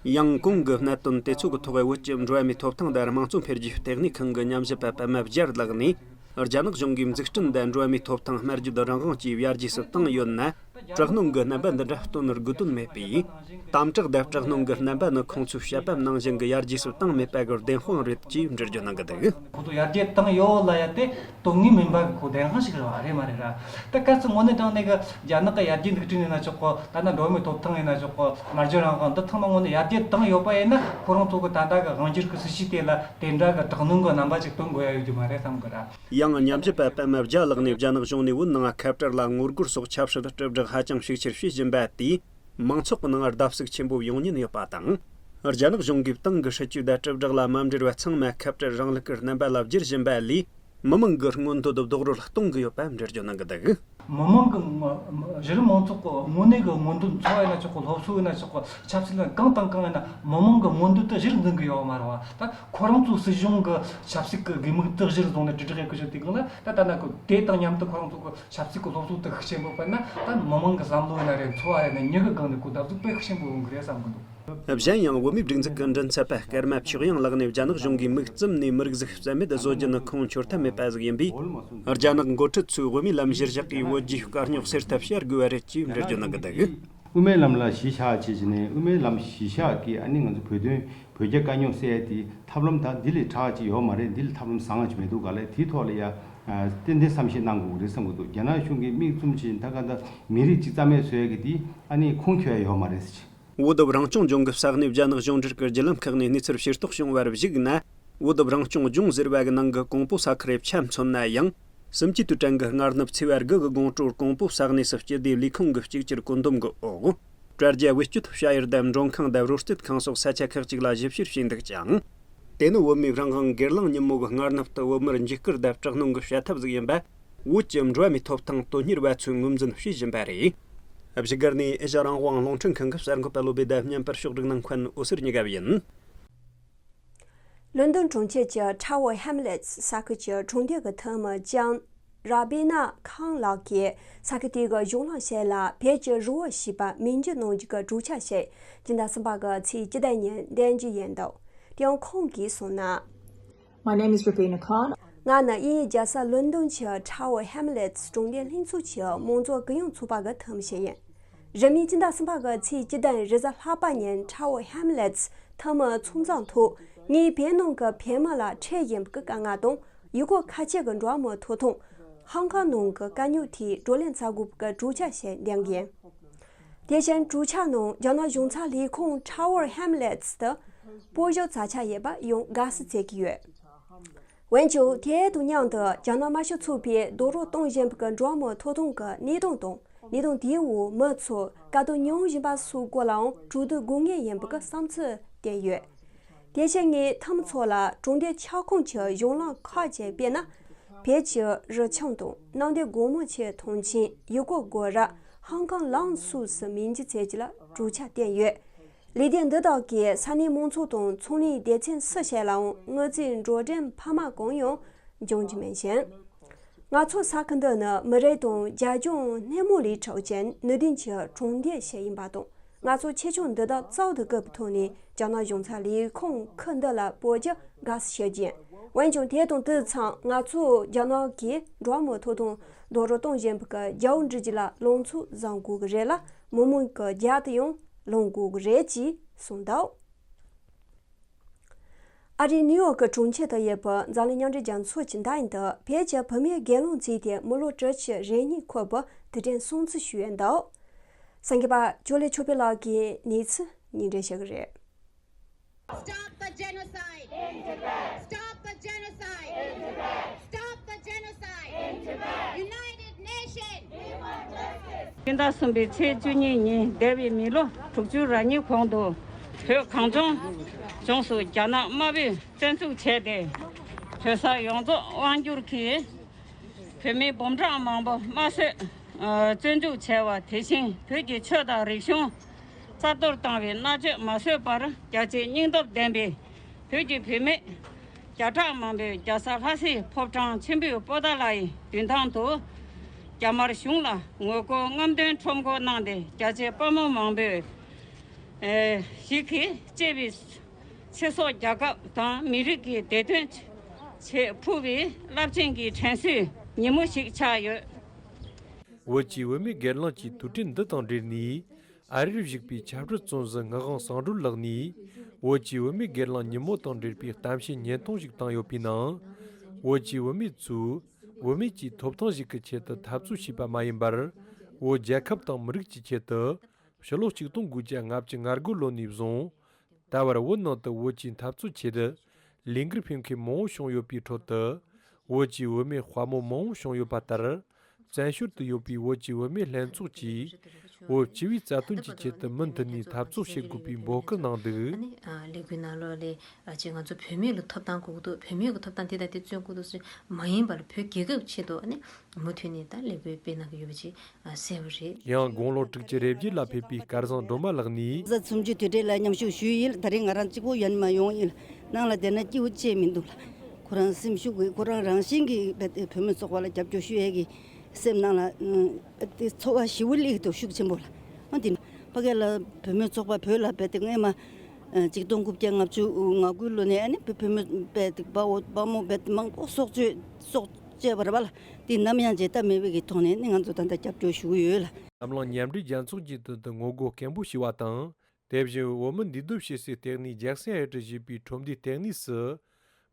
ཡང་གོང་གི་གནད་དོན་དེ་ཚོ་གི་ཐོག་བོད་ཀྱི་འགྲོ་བ་མིའི་ཐོབ་ཐང་དང་དམངས་གཙོ་འཕེལ་རྒྱས་ལྟེ་གནས་ཁང་གི་ཉམས་ཞིབ་པ་པདྨ་རྒྱལ་ལགས་ནས། རྒྱ་ནག་གཞུང་གིས་འཛུགས་སྐྲུན་དང་འགྲོ་བ་མིའི་ཐོབ་ཐང་སྨྲ་བརྗོད་རང་དབང་བཅས་ཡར་རྒྱས་སུ་བཏང་ཡོད་ན། དྲག་གནོན་གྱི་རྣམ་པ་འདི་འདྲ་སྟོན་དགོས་དོན་མེད་པས། དམ་དྲག་དང་དྲག་གནོན་གྱི་རྣམ་པ་ནི་ཁོང་ཚོའི་བཤད་པ་ནང་བཞིན་གྱི་ཡར་རྒྱས་སུ་བཏང་མེད་པ་གི་བདེན་དཔང་རེད་ཅེས་འགྲེལ་བརྗོད་གནང་གི་འདུག་ཁོང་ཚོ་ཡར་རྒྱས་བཏང་ཡོད་ལ་ཡ་དེ་དོན་དངོས་མིན་པ་གི་ཁོ་བདེན་དཔང་ཞིག་རེད་བ། རེད་མ་རེད་ར། ད་གལ་སྲིད་དངོས་གནས་དྲང་གནས་གི་རྒྱ་ནག་གི་ཡར་རྒྱས་འཛུགས་སྐྲུན་ཡིན་ན་ཆོག་གོ། ད་ནི་འགྲོ་བ་མིའི་ཐོབ་ཐང་ཡིན་ན་ཆོག་གོ། སྨྲ་བརྗོད་རང་དབང་འདི་ཚང་མ་དངོས་གནས་ཡར་རྒྱས་བཏང་ཡོད་པ་ཡིན་ན། ཁོ་རང་ཚོ་གི་ད་ལྟ་གི་དབང་སྒྱུར་གི་སྲིད་བྱུས་དེ་ལ་དེ་འདྲ་གི་དྲག་གནོན་གི་རྣམ་པ་ཅིག་སྟོན་དགོས་ཡ་ཡོད་རྒྱུ་མ་རེད་བསམ་གི་ར། ཡང་ཉམས་ཞིབ་པ་པདྨ་རྒྱལ་ལགས་ནས་རྒྱ་ནག་གཞུང་ནས་བོད་ནང་ཁ་བྲལ་ལ་ངོ་རྒོལ་སོགས་ཆབ་སྲིད་དྲིལ་བསྒྲགས་ཧ་ཅང་ཤུགས་ཆེར་བྱེད་བཞིན་པ་དེས། མང་ཚོགས་ཀྱི་ནང་བརྡབ་གསིག་ཆེན་པོ་ཡོང་ཉེན་ཡོད་པ་དང་། རྒྱ་ནག་གཞུང་གིས་ཏང་གི་སྲིད་ཇུས་དང་དྲིལ་བསྒྲགས་ལ་མ་འབྲེལ་བ་ཚང་མ་ཁ་བྲལ་རིང་ལུགས་ཀྱི་རྣམ་པ་ལ་བསྒྱུར་བཞིན་པ་ལས། མི་མང་གི་མངོན་འདོད་རྡོག་རོལ་གཏོང་གི་ཡོད་པ་འགྲེལ་བརྗོད་གནང་གི་འདུག་མི་མང་གི་ངོ་། གཞི་རིམ་མང་ཚོགས་ཀྱི་དངོས་གནས་ཀྱི་མངོན་འདོད། འཚོ་བ་ཡིན་ན་ཆོག་གི། སློབ་གསོ་ཡིན་ན་ཆོག་གི། ཆབ་སྲིད་ལ་གང་དང་གང་ཡིན་ན་མི་མང་གི་མངོན་འདོད་དེ་གཞིར་འཛིན་གི་ཡོད་མ་རེད་བ། ད་ཁོ་རང་ཚོའི་སྲིད་གཞུང་གི་ཆབ་སྲིད་ཀྱི་དགོས་དམིགས་དེ་གཞིར་བཟུང་ནས་དྲིལ་བསྒྲགས་ཡེད་གི་ཡོད་དུས་སྒང་ལ། ད་ལྟ་ན་ཁོ་དེ་དང་མཉམ་དུ་ཁོ་རང་ཚོ་གི་ཆབ་སྲིད་ཀྱི་སློབ་གསོ་དེ་ཤུགས་ཆེན་པོ་སྤེལ་ན། ད་མི་མང་གི་བསམ་བློ་ཡིན་ན་རེད། འཚོ་བ་ཡིན་ན་མྱི་གི་སྒང་ནས་ཁོ་བརྡབ་གསིག་དཔེ་ཤུགས་ཆེན་པོ་ཡོང་གི་རེད་བསམ་གི་འདུག་གཞན་ཡང་། བོད་མིའི་སྒྲིག་འཛུགས་ཀྱི་མགྲིན་ཚབ་པ་ཀརྨ་ཆོས་དབྱངས་ལགས་ནས། རྒྱ་ནག་གཞུང་གིས་མིག་བཙུམ་ནས་མི་རིགས་ཟིག་རྩ་མེད་བཟོ་རྒྱུ་ནི་ཁོང་འཆོར་ཐབས་མེད་པ་ཟིག་ཡིན་པས། རྒྱ་ནག་འགོ་ཁྲིད་ཚོས་དབུ་མའི་ལམ་གཞིར་བཞག་གིས་བོད་རྒྱའི་དཀའ་རྙོག་སེལ་ཐབས་བྱ་དགོས་པ་རེད་ཅེས་འགྲེལ་བརྗོད་གནང་གི་འདུག་དབུ་མའི་ལམ་ལ་གཞི་བཞག་བྱས་བྱས་ནས། དབུ་མའི་ལམ་གཞི་བཞག་གིས་ཨ་ནི་ང་ཚོ་བོད་དོན། བོད་རྒྱ་དཀའ་རྙོག་སེལ་ཡ་དེ་ཐབས་ལམ་ད་འདི་ལས་དྲག་ཅིག་ཡོད་མ་རེད། འདི་ལས་ཐབས་ལམ་བཟང་ང་ཅིག་མི་འདུག་ག་ལས། དེའི་ཐོག་ལ་ཡ། ཨ། ཏན་ཏན་བསམ་ཤེས་གནང་དགོས་ཀྱི་རེད་བསམ་གྱི་འདུག་རྒྱ་ནག་གཞུང་གིས་མིག་བཙུམ་བྱས་ད་ག་ད་མི་རིགས་གཅིག་རྩ་མེད་བཟོ་ཡ་གི་དེ་ཨ་ནི་ཁུངས་འཁྱོལ་ཡ་ཡོད་མ་རེད་ཟེར། བོད་རང་སྐྱོང་ལྗོངས་ཀྱི་ས་གནས་རྒྱ་ནག་གཞུང་འབྲེལ་གྱི་བརྒྱུད་ལམ་ཁག་ནས་གནས་ཚུལ་ཤེས་རྟོགས་བྱུང་བར་གཞིགས་ན། བོད་རང་སྐྱོང་ལྗོངས་ཟེར་བ་གི་ནང་གི་ཀོང་པོ་ས་ཁུལ་རེ་ཆ་མཚོན་ན་ཡང་། གསུམ་བཅུའི་དུས་དྲན་གྱི་སྔ་ནུབ་ཚེས་པ་དགུ་གི་དགོང་དྲོར་ཀོང་པོ་ས་གནས་སུ་སྤྱི་བདེ་ལས་ཁུངས་ཀྱི་གཅིག་གྱུར་བཀོད་འདོམས་ཀྱི་འོག་དྲ་རྒྱ་བེད་སྤྱོད་བྱ་ཡུལ་དང་མགྲོན་ཁང་དང་རོལ་རྩེད་ཁང་སོགས་ས་ཆ་ཁག་ཅིག་ལ་ཞིབ་བཤེར་བྱས་འདུག་ཅིང་། དེ་ནི་བོད་མིའི་རང་དབང་སྒེར་ལངས་ཉིན་མོ་གི་སྔ་ནུབ་ཏུ་བོད་མིར་འཇིགས་སྐུལ་དང་དྲག་གནོན་གྱི་བྱ་ཐབས་ཟིག་ཡིན་པ། བོད་ཀྱི་འགྲོ་བ་མིའི་ཐོབ་ཐང་དོན་གཉེར་བ་ཚོས་ངོས་འཛིན་བྱེད་བཞིན་པ་རེད། བཞུགས་སྒར་ནས་ཨེ་ཤ་རང་དབང་རླུང་འཕྲིན་ཁང་གི་གསར་འགོད་པ་བློ་བྷེ་དང་བརྙན་པར་ཕྱོགས་སྒྲིག་གནང་མཁན་འོད་ཟེར་གཉིས་ཀ་ཡིན། ལོན་ཏོན་གྲོང་ཁྱེར་གྱི་Tower Hamlets ས་ཁུལ་གྱི་གྲོང་སྡེ་གི་འཐུས་མི་ལྕམ་ར་བི་ན་ཁང་ལགས་ཀྱིས་ས་ཁུལ་དེ་གི་གཞུང་ལམ་ཞིག་ལ་བོད་ཀྱི་རི་བོ་ཞེས་པ་མིང་བརྗོད་གནང་རྒྱུ་གི་གྲོས་འཆར་ཞིག་སྤྱི་ཟླ་གསུམ་པ་གི་ཚེས་བཅུ་བདུན་ཉིན་འདོན་རྒྱུ་ཡིན་འདུག་དེ་ཡང་ཁོང་གིས་གསུངས་ན། My name is Ravina Khan. ང་ནི་དབྱིན་ཡིག་རྒྱལ་ས་ལོན་ཏོན་གྱི་Tower Hamlets གྲོང་སྡེ་ལྷན་ཚོགས་ཀྱི་མང་གཙོ་གུ་ཡངས་ཚོགས་པ་གི་འཐུས་མི་ཞིག་ཡིན། རིང་མིན་སྤྱི་ཟླ་གསུམ་པ་གི་ཚེས་བཅུ་བདུན་རེས་གཟའ་ལྷག་པ་ཉིན་Tower Hamlets འཐུས་མི་ཚོགས་འཛོམས་ཐོག་ངས་བོད་ནང་གི་བོད་མི་ལ་འཕྲད་བཞིན་པའི་དཀའ་ངལ་དང་ ཡུལ་སྐོར་ཁ་ཆེ་གི་འགྲོ་བ་མིའི་ཐོབ་ཐང་ཧང་ཀང་ནང་གི་དཀའ་རྙོག་དེ་བགྲོ་གླེང་བྱ་དགོས་པའི་གྲོས་འཆར་ཞིག་འདེམས་ཀྱི་ཡིན། དེ་བཞིན་གྲོས་འཆར་ནང་རྒྱ་ནག་གཞུང་ཚབ་ལས་ཁུངས་Tower Hamlets དུ་སྤོ་བཞག་བྱ་འཆར་ཡོད་པ་ཡང་དགའ་བསུ་བྱེད་ཀྱི་ཡོད། འོན་ཀྱང་དེ་དང་མཉམ་དུ་རྒྱ་ནག་དམར་ཤོག་ཚོགས་པས་རྡོག་རོལ་གཏོང་བཞིན་པའི་འགྲོ་བ་མིའི་ཐོབ་ཐང་གི་གནས་སྟངས་དང་། གནས་སྟངས་དེའི་འོག་མི་ཚོས་དཀའ་སྡུག་མྱོང་བཞིན་པ་སོགས་སྐོར་ལའང་གྲོས་བསྡུར་དགོས་ངེས་ཡིན་པའི་བསམ་ཚུལ་བསྟན་ཡོད། དེ་བཞིན་ངས་ཐུམ་ཚོགས་ལ་གྲོང་སྡེ་ཁྱབ་ཁོངས་ཀྱི་གཞུང་ལམ་ཁག་ཅིག་དཔེར་ན། བོད་ཀྱི་རི་ཆུ་དང་གནམ་བདེ་སྒོ་མོ་ཆེ་ཐང་ཆེན། ཡུལ་སྐོར་སྒོ་ར། ཧང་ཀང་ལམ་སོགས་སུ་མེ་འཇིག་བྱེད་རྒྱུ་ལ་གྲོས་འཆར་བཏོན་ཡོད། ལས་སྡེ་འདི་དག་གིས་ས་གནས་མང་ཚོགས་དང་ཚོང་ལས་སྡེ་ཚན་སུ་བྱས་ལའང་དངུལ་རྩིས་འགྲོ་གྲོན་འཕར་མ་གང་ཡང་འབྱུང་རྒྱུ་མིན་ཞིང་། ང་ཚོ་ས་ཁུལ་འདི་ནི་མི་རིགས་དང་རྒྱལ་ལྗོངས་སྣེ་མོ་ལས་གྲགས་ཅན་ནུས་ལྡན་གྱི་གྲོང་སྡེ་ཞིག་ཡིན་པ་དང་། ང་ཚོ་ཆེ་ཆུང་འདི་དག་གཙོ་བོ་དགོས་པའི་ཐོག་ནས་རྒྱ་ནག་གཞུང་ཚབ་ལས་ཁུངས་ཁུལ་འདི་ལ་སྤོ་རྒྱུ་དགའ་བསུ་ཞུ་རྒྱུ་ཡིན། འོན་ཀྱང་དེ་དང་དུས་མཚུངས་ང་ཚོ་རྒྱ་ནག་གིས་འགྲོ་བ་མིའི་ཐོབ་ཐང་རྡོག་རོལ་གཏོང་བཞིན་པའི་རྒྱལ་བོ་འབྲི་རྒྱུ་ལ་ལངས་ཕྱོགས་བཟང་དགོས་ཀྱི་རེད་ལ། མི་མང་གི་རྒྱབ་ཏུ་ཡང་ལངས་དགོས་ཀྱི་རེད་ཅེས་གསུངས་འདུག་ཨ་རིའི་ནིའུ་ཡོག་གི་གྲོང་ཁྱེར་དུ་ཡོད་པའི་འཛམ་གླིང་མཉམ་འབྲེལ་རྒྱལ་ཚོགས་ཀྱི་མདའ་ཡིན་དུ་བོད་ཀྱི་བུད་མེད་སྒེར་ལངས་བྱས་ཏེ་མི་ལོ་བཅུ་བཞི་རེ་གཉིས་འཁོར་བར་དུས་དྲན་སྲུང་བརྩི་ཞུས་ཡོད་འདུག་གསར་འགོད་པ་ཇོ་ལེ་ཆོས་འཕེལ་ལགས་ཀྱིས་གནས་ཚུལ་སྙན་སྒྲོན་ཞུ་གི་རེད། Stop the genocide! In Tibet! Stop the genocide! In Tibet! Stop the genocide! In Tibet! United Nations! We want justice! སྤྱི་ཟླ་གསུམ་པའི་ཚེས་བཅུ་གཉིས་ཉིན་འདས་པའི་མི་ལོ་དྲུག་ཅུ་རེ་གཉིས་གོང་དུ་བོད་གངས་ལྗོངས་ལྗོངས་སུ་རྒྱ་ནག་དམར་པོས་བཙན་འཛུལ་བྱས་ཏེ། བོད་ས་ཡོངས་རྫོགས་དབང་བསྒྱུར་གྱིས་བོད་མི་འབུམ་ཕྲག་མང་པོ་དམར་གསོད་བཙོན་འཇུག་བྱས་པ། དེ་བཞིན་བོད་ཀྱི་ཆོས་དང་རིག་གཞུང་རྩ་གཏོར་བཏང་བའི་མནར་གཅོད་མ་བཟོད་པར་རྒྱལ་གཅེས་སྙིང་སྟོབས་ལྡན་པའི་བོད་ཀྱི་བུད་མེད་བརྒྱ་ཕྲག་མང་པོས་རྒྱལ་ས་ལྷ་སའི་ཕོ་བྲང་ཆེན་པོའི་པོ་ཏཱ་ལའི་མདུན་ཐང་དུ་རྒྱ་དམར་གཞུང་ལ་ངོ་རྒོལ་རྔམ་སྟོན་ཁྲོམ་སྐོར་གནང་སྟེ། རྒྱལ་གཅེས་དཔའ་མོ་མང་པོས་ཞིག་གིས་གཅེས་པའི་ཚེ་སྲོག་རྒྱལ་ཁབ་དང་མི་རིགས་ཀྱི་བདེ་དོན་ཆེད་ཕུལ་བའི་རླབས་ཆེན་གྱི་དྲན་གསོའི་ཉིན་མོ་ཞིག་ཆགས་ཡོད། བོད་ཀྱི་བུད་མེད་སྒེར་ལངས་ཀྱི་དུས་དྲན་འདི་དང་འབྲེལ་ནས། ཨ་རིར་བཞུགས་པའི་ཆབ་སྲིད་བཙོན་ཟུར་ངག་དབང་བསམ་གྲུབ་ལགས་ནས། བོད་ཀྱི་བུད་མེད་སྒེར་ལངས་ཉིན་མོ་དང་འབྲེལ་བའི་གཏམ་བཤད་བརྙན་ཐུང་ཞིག་བཏང་ཡོད་པའི་ནང་། བོད་ཀྱི་བུད་མེད་ཚོས་བུད་མེད་ཀྱི་ཐོབ་ཐང་ཞིག་གི་ཆེད་དུ་འཐབ་རྩོད་བྱས་པ་མ་ཡིན་པར། བོད་རྒྱལ་ཁབ་དང་མི་རིགས་ཀྱི་ཆེད་དུ་ཕྱི་ལོ་ཆིག་སྟོང་དགུ་བརྒྱ་ལྔ་བཅུ་ང་དགུ་ལོ་ནས་བཟུང་ད་བར་བོད་ནང་དུ་བོད་ཀྱི་འཐབ་རྩོད་ཆེད་དུ་ལས་འགུལ་སྤེལ་མཁན་མང་བོ་བྱུང་ཡོད་པའི་ཁྲོད་དུ། བོད་ཀྱི་བུད་མེད་དཔའ་མོ་མང་བོ་བྱུང་ཡོད་པ་ལྟར། བཙན་བྱོལ་དུ་ཡོད་པའི་བོད་ཀྱི་བུད་མེད་ལྷན་ཚོགས་ཀྱིས། བོད་སྤྱི་པའི་རྩ་དོན་གྱི་ཆེད་དུ་མུ་མཐུད་ནས་འཐབ་རྩོད་བྱེད་དགོས་པའི་འབོད་སྐུལ་གནང་འདུག་ཨ་ནི་ལས་འགུལ་ནང་ལོགས་ལ་ཅིག་ང་ཚོ་བུད་མེད་ལ་ཐོབ་ཐང་དགོས་ཀྱི་འདུག་བུད་མེད་ཀྱི་ཐོབ་ཐང་དེ་དང་དེ་བརྩོན་དགོས་འདུག་ཟེར་མ་ཡིན་པར་བོད་རྒྱལ་ཁབ་ཆེད་དུ་ཨ་ནི་མུ་མཐུད་ནས་ད་ལས་འགུལ་སྤེལ་གནང་གི་ཡོད་པ་ཅིག་གསལ་པོ་རེད། ཡང་དགུང་ལོ་དྲུག་ཅུ་རེ་བརྒྱད་ལ་ཕེབས་པའི་སྐལ་བཟང་སྒྲོལ་མ་ལགས་ནས། གཟའ་སུམ་ཅུ་དུས་དྲན་ལ་མཉམ་ཞུགས་ཞུས་ཡིན། ད་རིང་ང་རང་གཅིག་པོ་ཡོད་མ་ཡོང་ཡིན། ནང་ལ་བསྡད་ན་སྐྱིད་པོ་ཅིག་མི་འདུག་ལ། ཁོ་རང་སེམས་ཤུགས་ཀྱིས་ཁོ་རང་རང་བཞིན་གྱིས་རྦད་དེ་བུད་མེད་ཚོགས་པ་ལ་རྒྱབ་སྐྱོར་ཞུ་ཡས་ཀྱི་སེམས་ནང་ལ་ཨ་དེ་ཚོར་བ་ཞེ་པོ་སླེབས་འདུག་ཤུགས་ཆེན་པོ་ལ། ཨ་དེ་ཕ་གི་ལ་བུད་མེད་ཚོགས་པ་བོད་ལ་རྦད་དེ་སྔས་མ་ཨ་གཅིག་སྟོང་དགུ་བརྒྱ་ལྔ་བཅུ་ང་དགུ་ལོ་ནས་ཨ་ནི་བུད་མེད་རྦད་དེ་དཔའ་བོ་དཔའ་མོ་རྦད་དེ་མང་པོ་སྲོག་གཅོད་སྲོག་བཅད་པ་རེད་པ་ལ། དེ་ནམ་ཡང་བརྗེད་ཐབས་མེད་པའི་གི་ཐོག་ནས་ནི་ང་ཚོ་ད་ལྟ་རྒྱབ་སྐྱོར་ཞུ་གི་ཡོད་ལ། འཛམ་གླིང་མཉམ་འབྲེལ་རྒྱལ་ཚོགས་ཀྱི་མདུན་དུ་ངོ་རྒོལ་སྐད་འབོད་ཞུས་པ་དང་། དེ་བཞིན་བོད་མི་འདུས་སྡོད་བྱེད་སའི་ལྟེ་གནས་ཇེག་སན་ཧའེ་ཏི་ཞེས་པའི་ཁྲོམ་སྡེའི་ལྟེ་གནས་སུ།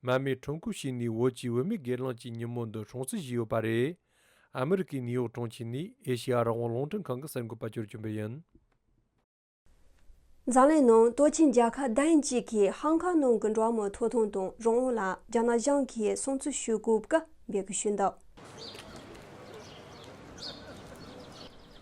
མར་མེ་ཁྲོམ་སྐོར་བྱས་ནས་བོད་ཀྱི་བུད་མེད་སྒེར་ལངས་ཀྱི་ཉིན་མོ་འདི་སྲུང་བརྩི་ཞུས་ཡོད་པ་རེད། ཨ་མི་རི་ཀའི་ནིའུ་ཡོག་གྲོང་ཁྱེར་ནས་ཨེ་ཤེ་ཡ་རང་དབང་རླུང་འཕྲིན་ཁང་གི་གསར་འགོད་པ་ཅོར་ཅུན་པེ་ཡིན། འཛམ་གླིང་ནང་སྟོབས་ཆེན་རྒྱལ་ཁབ་བདུན་གཅིག་གིས་ཧང་ཀང་ནང་གི་འགྲོ་བ་མིའི་ཐོབ་ཐང་དང་རང་དབང་ལ་རྒྱ་ནག་གཞུང་གིས་སྲུང་བརྩི་ཞུ་དགོས་པའི་འབོད་སྐུལ་ཞུས་འདུག་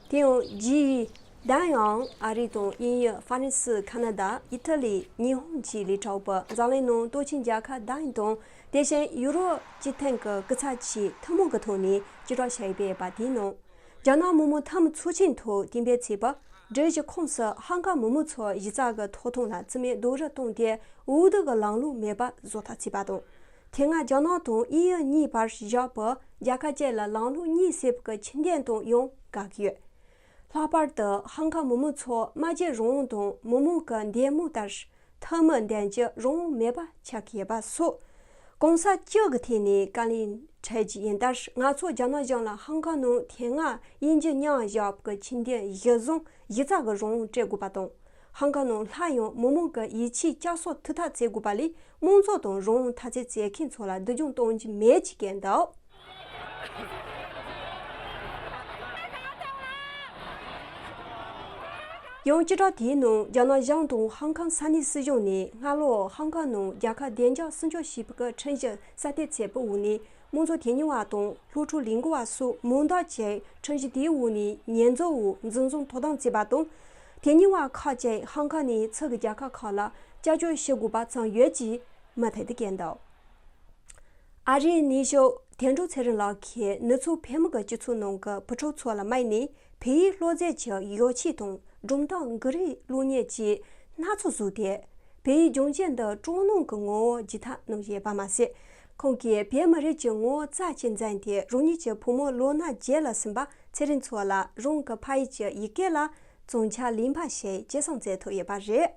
དེ་ཡང་ཇི་ཡི་བདུན་ཡང་ཨ་རི་དང་དབྱིན་ཡུལ། ཧྥ་རན་སི། ཁ་ན་ཌ། ཨི་ཐ་ལི། ཉི་ཧོང་བཅས་ལས་གྲགས་པའི་འཛམ་གླིང་ནང་སྟོབས་ཆེན་རྒྱལ་ཁབ་བདུན་དང་། དེ་བཞིན་ཡུ་རོབ་སྤྱི་མཐུན་གྱི་སྐུ་ཚབ་ཆེས་ཐུན་མོང་གི་ཐོག་ནས་བཅུ་ཕྲག་ཞིག་སྤེལ་བ་དེའི་ནང་། རྒྱ་ནག་མི་དམངས་འཐུས་མི་ཚོགས་ཆེན་ཐོག་གཏན་འབེབས་བྱས་པ། སྒྲིག་གཞི་ཁོངས་སུ་ཧང་ཀང་མི་དམངས་ཚོར་གཞི་རྩ་གི་ཐོབ་ཐང་ལ་བརྩི་མེད་རྡོག་རོལ་བཏང་སྟེ་འོས་བསྡུ་གི་ལམ་ལུགས་མེད་པ་བཟོ་ཐབས་བྱས་པ་དང་། དེ་སྔ་རྒྱ་ནག་དང་དབྱིན་ཡུལ་གཉིས་བར་བཞག་པའི་རྒྱལ་ཁབ་བཅས་ལ་ལམ་ལུགས་གཉིས་ཟེར་བའི་ཆོད་དོན་དང་ཡང་འགལ་གྱི་ཡོད། ལྷག་པར་དུ་ཧང་ཀང་མི་དམངས་ཚོར་སྨྲ་བརྗོད་རང་དབང་དང་མི་དམངས་ཀྱི་འདེམས་ངོ་ལྟར་ཐུན་མོང་འདེམས་བྱེད་རང་དབང་མེད་པ་ཆགས་ཀྱི་ཡོད་པ་སོགས། གོང་ས་བཅུ་གི་ཐད་ནས་བཀའ་ལན་འཕྲད་རྒྱུ་ཡིན་ལྟར། ང་ཚོ་རྒྱ་ནག་གཞུང་ལ་ཧང་ཀང་ནང་དེ་སྔ་དབྱིན་ཇི་མཉམ་བཞག་པའི་ཆོད་དོན་གཞི་བཟུང་གཞི་རྩ་གི་རང་དབང་སྤྲད་དགོས་པ་དང་། ཧང་ཀང་ནང་སླར་ཡང་མི་མང་གི་ཡིད་ཆེས་བསྐྱར་གསོ་ཐུབ་ཐབས་བྱེད་དགོས་པ་ལས། དམངས་གཙོ་དང་རང་དབང་འཐབ་རྩོད་བྱེད་མཁན་ཚོ་ལ་སྡུག་སྦྱོང་གཏོང་རྒྱུ་མེད་ཅེས་བཀོད་འདུག། ཡང་སྤྱི་བསྒྲགས་དེའི་ནང་རྒྱ་ནག་གཞུང་དང་ཧང་ཀང་ས་གནས་སྲིད་གཞུང་ནས་སྔ་ལོ་ཧང་ཀང་ནང་རྒྱལ་ཁབ་བདེ་འཇགས་སྲུང་སྐྱོབ་བྱེད་པའི་ཁྲིམས་གཞི་གསར་གཏོད་བྱས་པའི་འོག་ནས། དམངས་གཙོ་དོན་གཉེར་བ་དང་སློབ་ཕྲུག་ལས་འགུལ་བ་སོགས་མང་དག་ཅིག་ཁྲིམས་གཞི་དེའི་འོག་ནས་ཉེས་འཛུགས་འོག་འཛིན་བཟུང་དོ་དམ་བྱས་པ་དང་། དོན་གཉེར་བ་ཁག་ཅིག་ཧང་ཀང་ནས་ཕྱི་གི་རྒྱལ་ཁབ་ཁག་ལ་བསྐྱར་བཅོས་བྱེད་དགོས་པ་བྱུང་ཡོད་ཅེས་མུ་མཐུད་དུ་བཀོད་འདུག། ཨ་རིའི་ནུབ་ཕྱོགས་དོན་གྲུབ་ཚེ་རིང་ལགས་ཀྱིས་ནུབ་ཕྱོགས་བོད་མི་གི་སྤྱི་ཚོགས་ནང་གི་བུ་ཕྲུག་ཚོ་ལ་དམིགས་ནས། བོད་ཡིག་སློབ་ཚན་གྱི་ཡོ་ཆས་དང་སྒྲུང་གཏམ་འགུལ་རིས་ཀློག་མཁན་གྱི་སྣ་ཚོགས་བཟོས་ཏེ། བོད་ཡིག་སྦྱོང་བྱེད་འདི་སྤྲོ་སྣང་གི་ངང་བརྗེད་ཐབས་གནང་བཞིན་པ་མ་ཟད། ཁོང་གིས་བོད་མི་རིགས་ཀྱི་ངོ་བོ་རྩ་ཆེན་བརྩིས་ཏེ། རང་ཉིད་ཀྱི་བུ་མོ་ལོ་ན་བརྒྱད་ལ་སོན་པ་ཚེ་རིང་མཚོ་ལ་རང་གི་ཕ་ཡུལ་གྱི་ཡི་གེ་ལ་བརྩོན་འགྲུས་ལེན་པ་ཞིག་སྐྱེད་སྲིང་མཛད་ཐུབ་ཡོད་པ་རེད།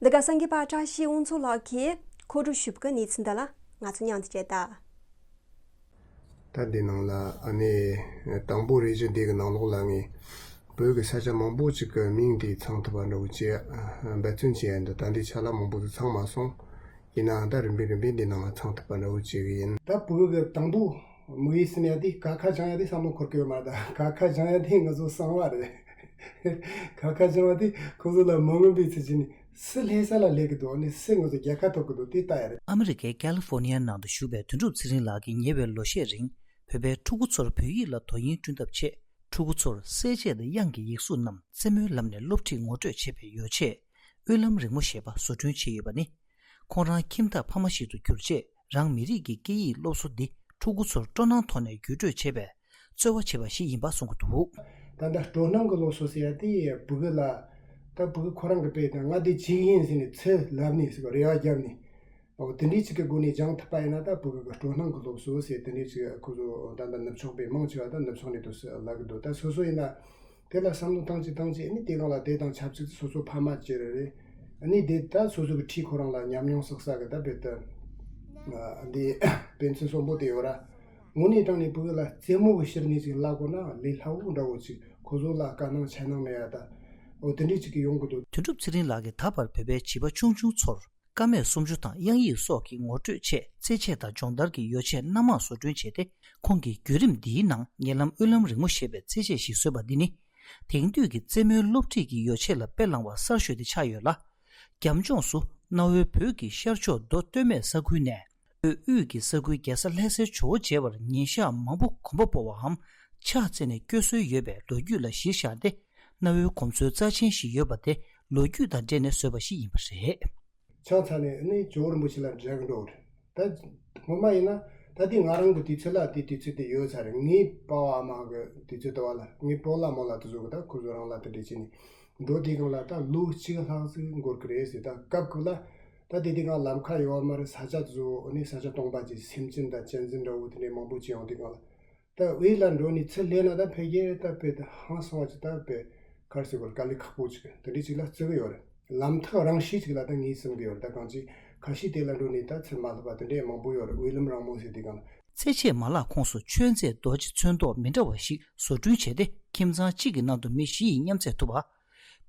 འདི་ག་གསར་འགོད་པ་བཀྲ་ཤིས་དབང་ཕྱུག་ལགས་ཀྱིས་མཁོ་སྒྲུབ་ཞུས་པའི་གནས་ཚུལ་འདི་ལ་ང་ཚོ་མཉམ་དུ་བཅར་ད། ད་འདི་ནང་ལ་ཨ་ནི་དང་པོ་རེ་བཞིན་འདི་གི་ནང་ལོགས་ལ་ངས་བོད་ཀྱི་ས་ཆ་མང་པོ་ཅིག་གི་མིང་དེ་ཚང་ཐུབ་པ་འདྲ་བོ་ཅིག་འབད་བརྩོན་བྱས་ཡིན། ད་ད་འདི་ཆ་ལ་མང་པོ་ཅིག་ཚང་མ་སོང་། ཡིན་ནའང་ད་རིམ་པས་རིམ་པས་འདི་ནང་ལ་ཚང་ཐུབ་པ་འདྲ་བོ་ཅིག་ཡིན། ད་བོད་ཀྱི་དང་པོ་དམིགས་ཡུལ་ཟིན་ཡ་དེ་ཀ་ཁ་བྱང་ཡ་དེ་བསམ་བློ་འཁོར་གི་ཡོད་མ་རེད། ད་ཀ་ཁ་བྱང་ཡ་དེ་ང་ཚོ་གསང་བ་རེད། ཀ་ཁ་བྱང་བ་དེ་ཁོ་ཚོ་ལ་མ་དངོས་པའི་ཚུལ་གྱིས་ནི། སུ་ལྷ་ས་ལ་སླེབས་ཀྱི་འདུག་ནི་སུ་ང་ཚོ་རྒྱལ་ཁ་ཐོབ་ཀྱི་འདུག་དེ་ལྟ་ཡ་རེད། ཨ་མི་རི་ཀའི་ཀ་ལི་ཧྥོར་ནི་ཡ་ནང་དུ་བཞུགས་པའི་དོན་གྲུབ་ཚེ་རིང་ལགས་ཀྱིས་ཉེ་བའི་ལོ་ཤས་རིང་བོད་པའི་ཕྲུ་གུ་ཚོར་བོད་ཡིག་ལ་དོ་དབྱིངས་བསྐྲུན་ཐབས་ཆེད། ཕྲུ་གུ་ཚོར་གསལ་བྱེད་དང་དབྱངས་ཀྱི་ཡིག་གཟུགས་རྣམས་རྩེད་མོའི་ལམ་ནས་སློབ་ཁྲིད་ངོ་སྤྲོད་བྱེད་པའི་ཡོ་ཆས་དབུས་ལམ་རིང་མོ་ཞེས་པ་བཟོ་སྐྲུན་བྱས་ཡོད་པ་ནི། ཁོང་རང་ཁྱིམ་བདག་ཕ་མ་ཞིག་ཏུ་གྱུར་རྗེས། རང་མི་རིགས་ཀྱི་སྐད་ཡིག་སློབ་གསོ་འདི་ཕྲུ་གུ་ཚོར་སྤྲོ་སྣང་ཐོག་ནས་བརྒྱུད་སྤྲོད་བྱེད་པའི་རྩོལ་བ་བྱས་པ་ཞིག་ཡིན་པ་གསུང་གི་འདུག། ད་ལྟ་སྤྲོ་སྣང་གི་སློབ་གསོ་ཟེར་ཡ་དེ་ཕྲུ་གུ་ལ། ད་ཕྲུ་གུ་ཁོ་རང་གི་དཔེ་དང་ང་འདི་བྱེད་ཀྱི་ཡིན་ཟེར་ནས་ཚུར་ལབ་ནས་ཟེར་བ་རེ་བ་བརྒྱབ་ནས། འོ་དེ་འདྲའི་ཅིག་གི་སྒོ་ནས་སྦྱང་ཐུབ་པ་ཡིན་ན། ད་ཕྲུ་གུ་གི་སྤྲོ་སྣང་གི་སློབ་གསོ་ཟེར་དེ་འདྲའི་ཅིག་ཁོ་ཚོ་ད་ལྟ་ནུབ་ཕྱོགས་པའི་མང་ཆེ་བ་ད་ནུབ་ཕྱོགས་ནས་དུ་སུ་ལབ་གི་འདུག། ད་སོ་སོ་ཡིན་ན། དེ་ལ་བསམ་བློ་བཏང་གཅིག་བཏང་གཅིག་ཨ་ནི་དེ་སྒང་ལ་དེ་དང་ཆབས་ཅིག་སོ་སོ་ཕ་མ་ཅིག་རེད། ཨ་ནི་དེ་ད་སོ་སོ་གི་འཁྲིས་ཁོ་རང་ལ་ཉམས་མྱོང་བསགས་ས་གི་ད་བེད་དུ་འདི་དཔེ་མཚོན་གསོན་པོ་དེ་ཡོད་ར། དངོས་གནས་དྲང་ནས་ཕྲུ་གུ་ལ་རྩེད་མོ་གི་ཕྱིར་ནས་ཅིག་བསླབ་དགོས་ན་ལས་སླ་བོ་འདྲ་བོ་ཅིག་ཁོ་ཚོ་ལ་དཀའ་སྣང་འཆར་སྣང་མེད་ཡ་ད། འོ་དེ་འདྲས་ཅིག་གི་ཡོང་གི་འདུག། དོན་གྲུབ་ཚེ་རིང་ལགས་ཀྱིས་ད་བར་བོད་པའི་བྱིས་པ་ཆུང་ཆུང་ཚོར། ཀ་མད་སུམ་ཅུ་དང་དབྱངས་ཡིག་སོགས་ཀྱི་ངོ་སྤྲོད་ཆེད་རྩེད་ཆས་དང་སྦྱོང་བརྡར་གྱི་ཡོ་ཆས་སྣ་མང་བཟོ་སྐྲུན་བྱས་ཏེ། ཁོང་གིས་བརྒྱུད་རིམ་འདིའི་ནང་ཉེ་ལམ་དབུས་ལམ་རིང་མོ་ཞེས་པའི་རྩེད་ཆས་ཤིག་བཟོས་པ་འདི་ནི། དེང་དུས་ཀྱི་རྩེད་མོའི་སློབ་ཁྲིད་ཀྱི་ཡོ་ཆས་ལ་དཔེ་བླངས་པ་གསར་ཤོས་དེ་ཆགས་ཡོད་ལ། རྒྱབ་ལྗོངས་སུ་གནའ་བོའི་བོད་ཀྱི་ཤར་ཕྱོགས་མདོ་སྟོད་སྨད་ས་ཁུལ་ནས། བོད་དབུས་ཀྱི་ས་ཁུལ་རྒྱལ་ས་ལྷ་སའི་ཇོ་བོ་མཇལ་བར་ཉིན་ཞག་མང་པོ་གོམ་པ་སྤོ་བའམ་ཕྱག་འཚལ་ནས་སྐྱོད་སྲོལ་ཡོད་པའི་ལོ་རྒྱུས་ལ་གཞི་བཞག་སྟེ། གནའ་བོའི་གོམས་སྲོལ་རྩ་ཆེན་ཞིག་ཡོད་པ་དེ་ལོ་རྒྱུས་དང་འབྲེལ་ནས་བཟོས་པ་ཞིག་ཡིན་པ་རེད། ཆང་ཚ་ནས་ནི་ཇོ་བོ་རིན་པོ་ཆེ་ལ་འགྲེལ་གི་འགྲོ་རེད། ད་ངོ་མ་ཡིན་ན་ད་དེ་ང་རང་གི་དུས་ཚོད་ལ་དེ་དུས་ཚོད་དེ་ཡོད་ས་རེད། ངའི་པ་ཕ་ཨ་མ་གི་དུས་ཚོད་དུ་བ་ལ་ངའི་སྤོ་ལགས་རྨོ་ལགས་དེ་ཚོ་གི་ད་ཁོ་ཚོ་རང་ལ་དེ་འདྲས་བྱས་ནས་འགྲོ་དུས་སྒང་ལ་ད་ལོ་གཅིག་ལྷག་ཙམ་འགོར་གི་རེད་ཟེར། ད་སྐབས་གི་ལ་ད་དེ་དུས་སྒང་ལམ་ཁ་ཡོད་མ་རེད། ས་ཆ་དེ་ཚོ་ནི་ས་ཆ་སྟོང་པ་ཅིག་སེམས་ཅན་དང་གཅན་གཟན་འདྲ་བོ་དེ་འདྲས་མང་པོ་ཅིག་ཡོང་དུས་སྒང་ལ། ད་དབུས་ལ་འགྲོ་ནས་ཚུར་སླེབས་ན་ད་ཕལ་ཆེར་ད་དཔེ་ད་ཧང་སང་བ་ཅིག་ད་དཔེ་ག་རེ་ཟེར་དགོས་རེད། དཀའ་ལས་ཁག་པོ་ཅིག་དེ་འདྲའི་ཅིག་ལ་བརྩི་གི་ཡོད་རེད། ལམ་ཐག་རིང་ཤོས་ཅིག་ལ་ད་ངས་བསམ་གི་ཡོད་རེད། ད་གང་ཅི་ཁ་ཤས་དེ་ལ་འགྲོ་ནས་ད་ཚུར་མ་ལྷོད་པ་དེ་འདྲའི་མང་པོ་ཡོད་རེད། དབུས་ལམ་རིང་མོ་ཟེར་དུས་སྒང་ལ། རྩེད་ཆས་མ་ལག་ཁོངས་སུ་མཆོད་རྫས་རྡོ་རྗེ་ཚོན་མདོག་མི་འདྲ་བ་ཞིག་བཟོ་སྐྲུན་བྱས་ཏེ། ཁྱིམ་ཚང་གཅིག་གི་ནང་དུ་མི་བཞི་ཡིས་མཉམ་རྩེད་ཐུབ་པ།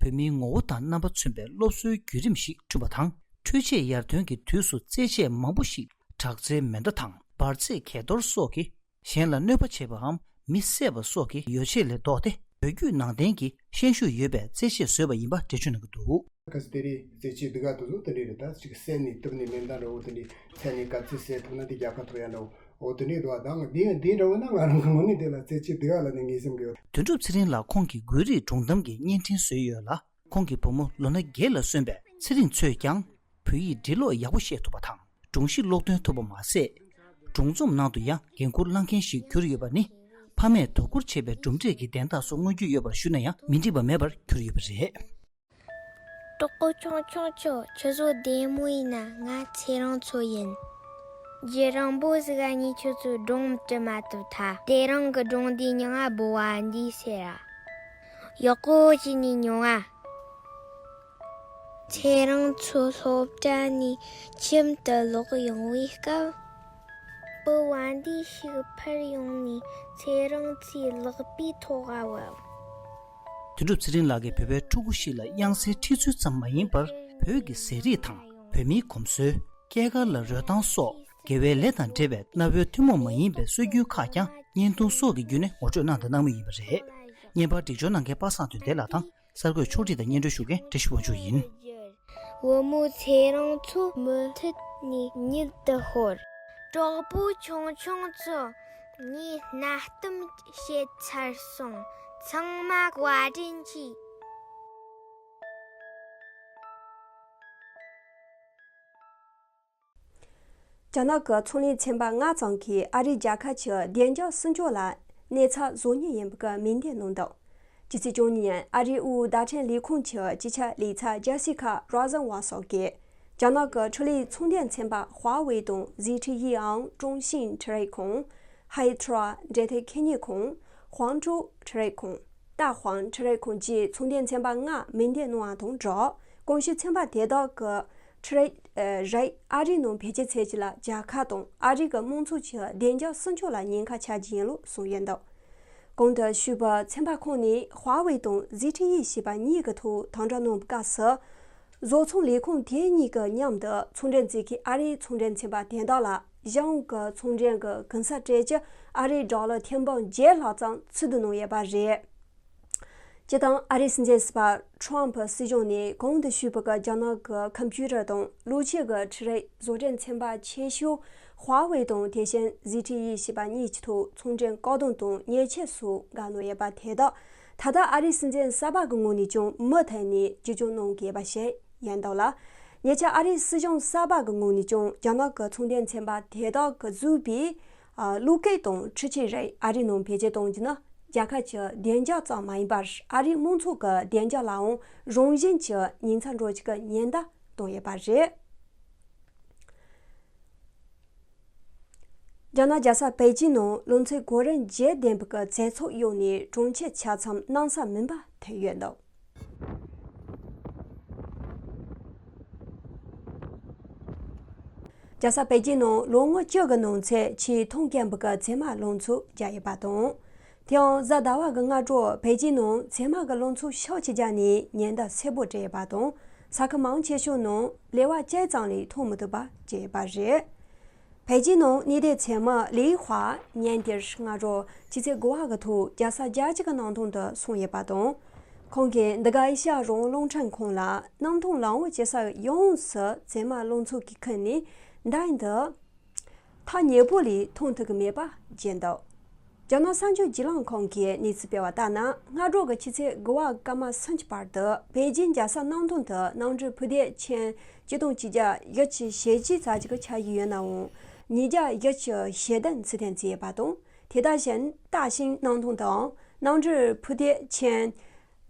བོད་མིའི་ངོ་བོ་དང་རྣམ་པ་མཚོན་པའི་སློབ་གསོའི་བརྒྱུད་རིམ་ཞིག་བསྐྲུན་པ་དང་། འཕྲུལ་ཆས་ཡར་ཐོན་གྱི་དུས་སུ་རྩེད་ཆས་མང་པོ་ཞིག་དྲག་རྩལ་མེ་མདའ་དང་འབར་རྫས་གས་གཏོར་སོགས་ཀྱིས། གཞན་ལ་གནོད་པ་བྱེད་པའམ་མི་བསད་པ་སོགས་ཀྱི་ཡོ་ཆས་ལས་ལྡོག་སྟེ། བོད་བརྒྱུད་ནང་བསྟན་གྱི་ཤན་ཤུགས་ཡོད་པའི་རྩེད་ཆས་བཟོས་པ་ཡིན་པ་འགྲེལ་བརྗོད་གནང་གི་འདུག། གལ་སྲིད་དེ་རིང་རྩེད་ཆས་འདི་ག་དེ་ཚོ་དེ་འདྲས་རེད། ད་ཅིག་བསད་ནས་གཏུབ་ནས་མེ་མདའ་འདྲ་བོ་དེ་འདྲས་བསད་ནས་ག་ཚོད་བསད་ཐུབ་ན་དེ་རྒྱལ་ཁ་ཐོབ་ཡ་འདྲ་བོ། འོ་དེ་འདྲས་འདུག་བ། ད་ང་འདི་འདི་འདྲ་བོ་ན་ང་རང་གི་ངོས་ནས་དེ་ལ་རྩེད་ཆས་འདི་ག་ལ་ནི་ངེས་སེམས་ཀྱི་ཡོད། དོན་གྲུབ་ཚེ་རིང་ལགས་ཁོང་གི་འགུལ་རིས་སྒྲུང་གཏམ་གྱི་བརྙན་འཕྲིན་བཟོས་ཡོད་ལ། ཁོང་གི་བུ་མོ་ལོ་ན་བརྒྱད་ལ་སོན་པའི་ཚེ་རིང་མཚོས་ཀྱང་བོད་ཡིག་འབྲི་ཀློག་ཡག་པོ་ཤེས་ཐུབ་པ་དང་། སྒྲུང་གཞི་ཀློག་འདོན་ཐུབ་པ་མ་ཟད། སྒྲུང་རྩོམ་ནང་དུ་ཡང་འགན་འཁུར་བླངས་མཁན་ཞིག་གྱུར་ཡོད་པ་ནི། ཕ་མས་དོ་ཁུར་བྱས་པའི་གྲུབ་འབྲས་ཀྱི་བདེན་རྟགས་སུ་མངོན་གྱི་ཡོད་པར་ཞུ་ན་ཡང་མི་འགྲིག་པ་མེད་པར་གྱུར་ཡོད་པ་རེད། གྲོགས་པོ་ཆུང་ཆུང་ཚོ། ཁྱོད་ཚོ་བདེ་མོ་ཡིན་ན། ང་ཚེ་རིང་མཚོ་ཡིན། རྒྱུན་རིང་པོ་ཟིག་ག་ངས་ཁྱོད་ཚོའི་སྒྲུང་བྲི་མ་ཐུབ་ཐལ། དེ་རིང་གི་སྒྲུང་འདིའི་མྱིང་ང་བུ་བ་འདི་ཟེར་ར། ཡག་པོ་བྱས་ནས་མྱོང་ང་། ཚེ་རིང་མཚོ་སློབ་གྲྭ་ནས་ཁྱིམ་དུ་ལོག་ཡོང་བའི་སྐབས། བུ་བ་འདི་ཞིག་ཕར་ཡོང་ནས་ཚེ་རིང་མཚོའི་ལག་པའི་ཐོག་ག་བབས། དོན་གྲུབ་ཚེ་རིང་ལགས་ཀྱིས་བོད་པའི་ཕྲུ་གུ་ཞིག་ལ་དབྱངས་གསལ་ཁྲིད་ཚུལ་ཙམ་མ་ཡིན་པར། བོད་ཀྱི་ཟས་རིགས་དང་བོད་མིའི་གོམས་སྲོལ། སྐྱེས་སྐར་ལ་རོལ་སྟངས་སོགས་དགེ་བའི་ལས་དང་འབྲེལ་བའི་གནའ་བོའི་ཐུན་མོང་མ་ཡིན་པའི་སྲོལ་རྒྱུན་ཁག་ཀྱང་བརྙན་ཐུང་སོགས་ཀྱི་བརྒྱུད་ནས་ངོ་སྤྲོད་གནང་དང་གནང་མུས་ཡིན་པ་རེད། བརྙན་པར་སྒྲིག་སྦྱོར་གནང་མཁན་པ་སངས་དོན་ལྡན་ལགས་དང་། གསར་འགོད་ཕྱོགས་སྒྲིག་དང་སྙན་སྒྲོན་ཞུ་མཁན་བཀྲ་ཤིས་དབང་ཕྱུག་ཡིན། བུ་མོ་ཚེ་རིང་ཚོ་མུ་མཐུད་ནས་མྱུར་དུ་ཤོར། གྲོགས་པོ་ཆུང་ཆུང་ཚོ་ངས་གནའ་གཏམ་བཤད་ཚར་སོང་། ཚང་མ་བཀའ་དྲིན་ཆེ། རྒྱ་ནག་གི་ཚོང་ལས་ཚན་པ་ལྔ་ཙམ་གྱིས་ཨ་རིའི་རྒྱལ་ཁབ་ཀྱི་བདེ་འཇགས་སྲུང་སྐྱོབ་ལ་གནོད་འཚེ་བཟོ་ཉེན་ཡིན་པའི་མིང་འདོན་གནང་འདུག་ཕྱི་ཚེས་བཅུ་གཉིས་ཉིན་ཨ་རིའི་དབུས་བརྡ་འཕྲིན་ལས་ཁུངས་ཀྱི་སྤྱི་ཁྱབ་ལས་ཚབ་ཇེ་སི་ཁ་རོ་ཟན་ཝང་སོགས་ཀྱིས་རྒྱ་ནག་གི་འཕྲུལ་ལས་ཚོང་དོན་ཚན་པ་ཧྭ་ཝེ་དང་ཟི་ཊི་ཡི་ཨང་ཀྲུང་ཤིན་འཕྲུལ་རིག་ཁང་། ཧའེ་ཐྲ་འབྲེལ་མཐུད་ཁེ་ཉིན་ཁང་། ཧུང་ཀྲོའུ་འཕྲུལ་རིག་ཁང་། ཏཱ་ཧུང་འཕྲུལ་རིག་ཁང་བཅས་ཚོང་དོན་ཚན་པ་ལྔ་མིང་འདོན་གནང་བ་དང་སྦྲགས། གོང་ཞུས་ཚན་པ་དེ་དག་གི་འཕྲུལ་རིག་ཨ་རིགས་ནང་བེད་སྤྱོད་བྱེད་ཆེད་ལ་རྒྱལ་ཁབ་དང་ཨ་རི་གི་དམངས་ཚོགས་ཀྱི་བདེ་འཇགས་སྲུང་སྐྱོབ་ལ་ཉེན་ཁ་ཆགས་ཀྱི་ཡིན་ལུགས་གསུངས་ཡོད་འདུག་གོང་དུ་ཞུས་པ་ཚན་པ་ཁོངས་ནས་ཧྭ་ཝེ་དང་ཟི་ཊི་ཡི་ཞེས་པ་གཉིས་ཀྱི་ཐོག་དམ་དྲག་གནང་བའི་སྐབས་སུ། བཟོ་ཚོང་ལས་ཁུངས་དེ་གཉིས་ཀྱི་མཉམ་དུ་ཚོང་འབྲེལ་མཛད་མཁན་ཨ་རིའི་ཚོང་འབྲེལ་ཚན་པ་དེ་དག་ལ་གཞུང་གི་ཚོང་འབྲེལ་གྱི་གུན་གསབ་སྤྲད་རྒྱུ་ཨ་རིའི་ཌོ་ལར་ཐེར་འབུམ་བརྒྱད་ལྷག་ཙམ་ཚུད་དུ་གནང་ཡོད་པ་རེད། སྤྱིར་བཏང་ཨ་རིའི་སྲིད་འཛིན་ཟུར་པ་ཁྲོམ་ཕུ་སྲིད་གཞུང་ནས་གོང་དུ་ཞུས་པ་གི་རྒྱ་ནག་གི་ཁམ་པུ་ཊར་དང་གློག་ཆས་ཀྱི་འཕྲུལ་རིག་བཟོ་སྐྲུན་ཚན་པ་ཆེ་ཤོས་ཧྭ་ཝེ་དང་དེ་བཞིན་ཟི་ཊི་ཡི་ཞེས་པ་གཉིས་ཀྱི་ཐོག་ཚོང་འབྲེལ་བཀག་སྡོམ་དང་ཉེས་ཆད་སོགས་བཀལ་གནང་ཡོད་པ་དེ་དག་ད་ལྟ་ཨ་རིའི་སྲིད་འཛིན་གསར་པ་གི་ངོས་ནས་ཀྱང་མུ་མཐུད་ནས་བརྒྱུད་སྐྱོང་གནང་དགོས་པ་ཞིག་ཡིན་འདུག་ལ། ཉེ་ཆར་ཨ་རིའི་སྲིད་གཞུང་གསར་པ་གི་ངོས་ནས་ཀྱང་རྒྱ་ནག་གི་ཚོང་དོན་ཚན་པ་དེ་དག་གིས་བཟོས་པའི་ཨ་གློག་སྐས་དང་འཕྲུལ་ཆས་རིགས་ཨ་རིའི་ནང་བེད་སྤྱོད་གཏོང་རྒྱུ་ནི་རྒྱལ་ཁབ་ཀྱི་བདེ་འཇགས་ཙམ་མ་ཡིན་པར་ཨ་རིའི་དམངས་ཚོགས་ཀྱི་བདེ་འཇགས་ལའང་རང་བཞིན་གྱིས་ཉེན་ཚབས་འགྲོ་རྒྱུ་གི་ཉེན་བརྡ་བཏང་ཡོད་པ་རེད། རྒྱ་ནག་རྒྱལ་ས་པེ་ཅིན་ནང་ལོ་ཚད་གོ་རིམ་བརྒྱད་ལྡན་པའི་གི་མཛད་ཚོགས་གཡོག་ནས་གྲོང་ཁྱེར་ཆ་ཚང་སྣང་ས་མིན་པ་ཐོན་ཡོད་འདུག་རྒྱལ་ས་པེ་ཅིན་ནང་ལོ་ངོ་བཅུ་གི་ནང་ཚུད་ཆེས་མཐོང་དཀོན་པའི་གི་ཚལ་མ་རླུང་འཚུབ་བརྒྱབ་ཡོད་པ་དང་། དེའང་གཟའ་ཟླ་བ་གི་སྔ་དྲོ་པེ་ཅིན་ནང་ཚལ་མ་གི་རླུང་འཚུབ་ཤུགས་ཆེ་བརྒྱབ་ནས་ཉེན་བརྡ་གསལ་པོ་སྤྲད་ཡོད་པ་དང་། ས་ཁུལ་མང་ཆེ་ཤོས་ནང་ལེ་དབར་བཅད་ཙམ་ལས་མཐོང་མི་ཐུབ་པ་བྱས་ཡོད་པ་རེད། པེ་ཅིན་ནང་གནས་སྡོད་ཚལ་མི་ལི་ཧྭ་ཉིན་དེར་སྔ་དྲོ་ཕྱི་ཚེས་དགུ་བ་གི་ཐོག་རྒྱལ་ས་རྒྱལ་སྤྱི་གི་གནམ་ཐང་དུ་སོང་ཡོད་པ་དང་། ཁོང་གིས་འདི་ག་ཨེ་ཤ་ཡ་རང་དབང་རླུང་འཕྲིན་ཁང་ལ་གནམ་ཐང་ལམ་འོག་སྤྱི་ས་ཡོངས་སུ་ཚལ་མ་རླུང་འཚུབ་ཀྱིས་ཁེངས་ནས་ཟླ་འདི་ཐག་ཉེ་པོ་ལས་མཐོང་ཐུབ་ཀྱི་མེད་པ་བརྗོད་འདུག་རྒྱ་ནག་གསར་འགྱུར་བརྒྱུད་ལམ་ཁང་གིས་གནས་ཚུལ་སྤེལ་བ་ལྟར་ན། སྔ་དྲོ་གི་ཕྱི་ཚེས་དགུ་བ་སྐར་མ་སུམ་ཅུ་བར་དུ་པེ་ཅིན་རྒྱལ་ས་གནམ་ཐང་དུ་གནམ་གྲུ་ཕུ་འདེད་ཆེན་ཆིག་སྟོང་གཅིག་བརྒྱ་བཞི་བཅུ་ཞེ་གཅིག་ཙམ་ཅིག་ཆགས་ཀྱི་ཡོད་ནའང་། ཉིས་བརྒྱ་བཞི་བཅུ་ཞེ་བདུན་ཚུད་ཐེངས་ཚུད་ཡོད་པ་དང་། དེ་དང་གཞན་ཏཱ་ཤིང་གནམ་ཐང་དུའང་གནམ་གྲུ་ཕུ་འདེད་ཆེན་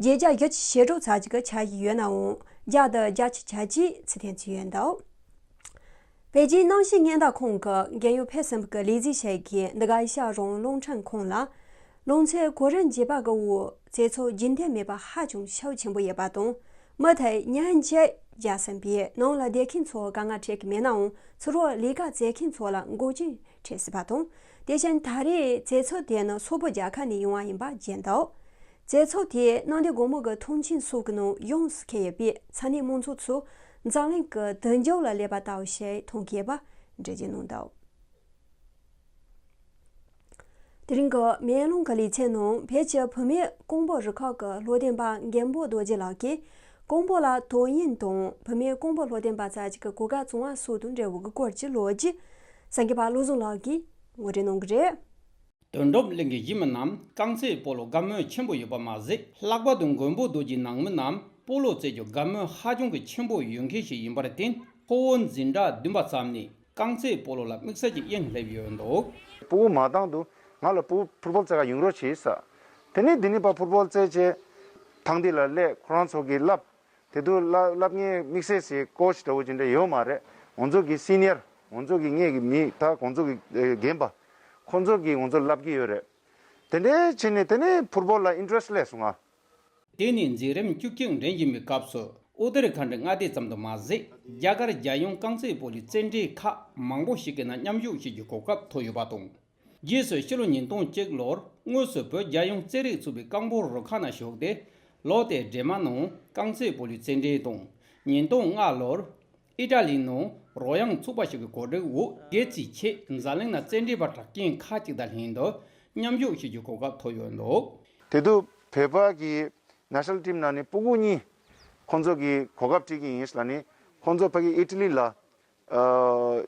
བརྒྱད་བརྒྱ་བཞི་བཅུ་ཞེ་དྲུག་ཙམ་ཅིག་ཆགས་ཀྱི་ཡོད་ནའང་། བརྒྱ་དང་བརྒྱད་ཅུ་གྱ་གཅིག་ཚུད་ཐེངས་ཚུད་ཡོད་འདུག་པེ་ཅིན་གནམ་གཤིས་ཉེན་བརྡ་ཁང་གི་རྒན་ཡོལ་ཕེབས་ཟིན་པའི་ལས་བྱེད་ཞིག་གིས་འདི་ག་ཨེ་ཤ་ཡ་རང་དབང་རླུང་འཕྲིན་ཁང་ལ། ལོ་ཚད་གོ་རིམ་བརྒྱད་པ་གི་འོག་མཛད་ཚོགས་རྒྱུན་ལྡན་མེད་པ་ཧ་ཅང་ཤུགས་ཆེན་པོ་ཡོད་པ་དང་། མུ་མཐུད་ཉིན་གཅིག་རྒྱག་ཟིན་པས་ནང་ལ་བསྡད་མཁན་ཚོ་དཀའ་ངལ་འཕྲད་ཀྱི་མེད་ནའང་། ཕྱི་རོལ་ལས་ཀ་མཛད་མཁན་ཚོ་ལ་འགོག་རྐྱེན་འཕྲད་སྲིད་པ་དང་། དེ་བཞིན་ད་རེས་མཛད་ཚོགས་དེ་ནི་སོག་པོ་རྒྱལ་ཁབ་ནས་ཡོང་བ་ཡིན་པ་བརྗོད་འདུག་མཛད་ཚོགས་དེས་གནམ་བདེ་སྒོ་མོ་གི་མཐོང་ཆེན་སོགས་ཀྱི་ནང་ཡོངས་སུ་འཁེལ་ཡོད་པས། ས་གནས་མང་ཚོགས་ཚོས་འཛམ་གླིང་གི་མདུན་ལྗོངས་ལ་སླེབས་པ་ལྟ་བུ་ཞིག་མཐོང་གི་ཡོད་པ་འགྲེལ་བརྗོད་གནང་འདུག་དེ་རིང་གི་མེ་ལོང་གི་ལེ་ཚན་ནང་བོད་ཀྱི་བུད་མེད་ཀོང་པོ་རུ་ཁག་གི་ལྷོ་སྡེ་པ་མགོན་པོ་རྡོ་རྗེ་ལགས་ཀྱིས་ཀོང་པོ་ལ་དོན་གཉེར་དང་བུད་མེད་ཀོང་པོ་ལྷོ་སྡེ་པ་ཙག་ཅིག་གི་གོ་སྐབས་བྱུང་བ་སོགས་དང་འབྲེལ་བའི་སྐོར་གྱི་ལོ་རྒྱུས་གསར་འགོད་པ་བློ་བཟང་ལགས་ཀྱིས་ངོ་སྤྲོད་གནང་གི་རེད། དོན་གྲུབ་གླིང་གི་གཞིས་མི་རྣམས་རྐང་རྩེད་སྤོ་ལོ་དགའ་མོས་ཆེན་པོ་ཡོད་པ་མ་ཟད། ལྷག་པར་དུ་མགོན་པོ་རྡོ་རྗེའི་ནང་མི་རྣམས་སྤོ་ལོ་རྩེད་རྒྱུ་དགའ་མོས་ཧ་ཅང་གི་ཆེན་པོ་ཡོད་མཁན་ཞིག་ཡིན་པར་བརྟེན། ཕུ་བོ་འཛིན་གྲྭ་བདུན་པ་ཙམ་ནས་རྐང་རྩེད་སྤོ་ལོ་ལ་དམིགས་བསལ་གྱི་དབྱིངས་སླེབས་ཡོད་འདུག་ཕུ་བོ་མ་བཏང་དུས་ང་ལ་ཕུ་བོ་ཕུཊ་བོལ་རྩེད་ག་ཡོང་རོགས་བྱེད་ཟེར། དེ་ནས་འདི་ནས་ཕར་ཕུཊ་བོལ་རྩེད་བྱས། ཐང་འདི་ལ་སླེབས། ཁོ་རང་ཚོ་གིས་བསླབ། དེ་དུས་བསླབ་བསླབ་མཁན་དམིགས་བསལ་ཞིག་ཀོ་ཆི་འདྲ་བོ་ཅིག་འདྲ་ཡོད་མ་རེད། ང་ཚོ་གི་སི་ནི་ཡར། ང་ཚོ་གི་སྔས་ཀྱི་མི་ད་ཁོང་ཚོ་གི་ཨེ་རྒན་པ། ཁོང་ཚོ་གིས་ང་ཚོ་བསླབ་ཀྱི་ཡོད་རེད། དེ་འདྲའི་བྱས་ནས་དེ་ནས་ཕུཊ་བོལ་ལ་ཨིན་ཊི་རེ་སི་ཊི་སླེབས་སོང་ང་། དེ་ནས་མཛད་རིམ་བཅུ་གཅིག་འགྲན་བཞིན་པའི་སྐབས་སུ་ཨུ་ཏར་ཁན་ཌི་མངའ་སྡེ་ཙམ་དུ་མ་ཟད། རྒྱ་གར་རྒྱལ་ཡོངས་རྐང་རྩེད་སྤོ་ལོའི་རྩེད་འགྲན་ཁག་མང་པོ་ཞིག་གི་ནང་མཉམ་ཞུགས་བྱེད་རྒྱུའི་གོ་སྐབས་ཐོབ་ཡོད་པ་དང་། རྗེས་སུ་ཕྱི་ལོ་ཉིས་སྟོང་གཅིག་ལོར་དངོས་སུ་བོད་རྒྱལ་ཡོངས་རྩེད་རིགས་ཚོགས་པའི་ཀོང་པོ་རུ་ཁག་ནང་ཞུགས་ཏེ། ལོ་དེའི་སྦྲེལ་མ་ནང་རྐང་རྩེད་སྤོ་ལོའི་རྩེད་འགྲན་དང་། ཉིས་སྟོང་ལྔ་ལོར་ཨི་ཊ་ལིའི་ནང་རོལ་དབྱངས་ཚོགས་པ་ཞིག་གི་གོ་སྒྲིག་འོག་སྒེར་གྱི་ཆེད་འཛམ་གླིང་ན་རྩེད་འགྲན་པ་གྲགས་ཅན་ཁག་ཅིག་དང་ལྷན་དུ་མཉམ་ཞུགས་བྱེད་རྒྱུའི་གོ་སྐབས་ཐོབ་ཡོད་འདུག། དེ་དུས་བོད་པ་གི་ནེ་ཤ་ནལ་ཊིམ་ནང་ནས་སྤུ་གུ་གཉིས་ཁོང་ཚོ་གི་གོ་སྐབས་སྤྲད་ཀྱི་ཡིན་ལབ་ནས། ཁོང་ཚོ་ཕ་གི་ཨི་ཊ་ལི་ལ་ཨ་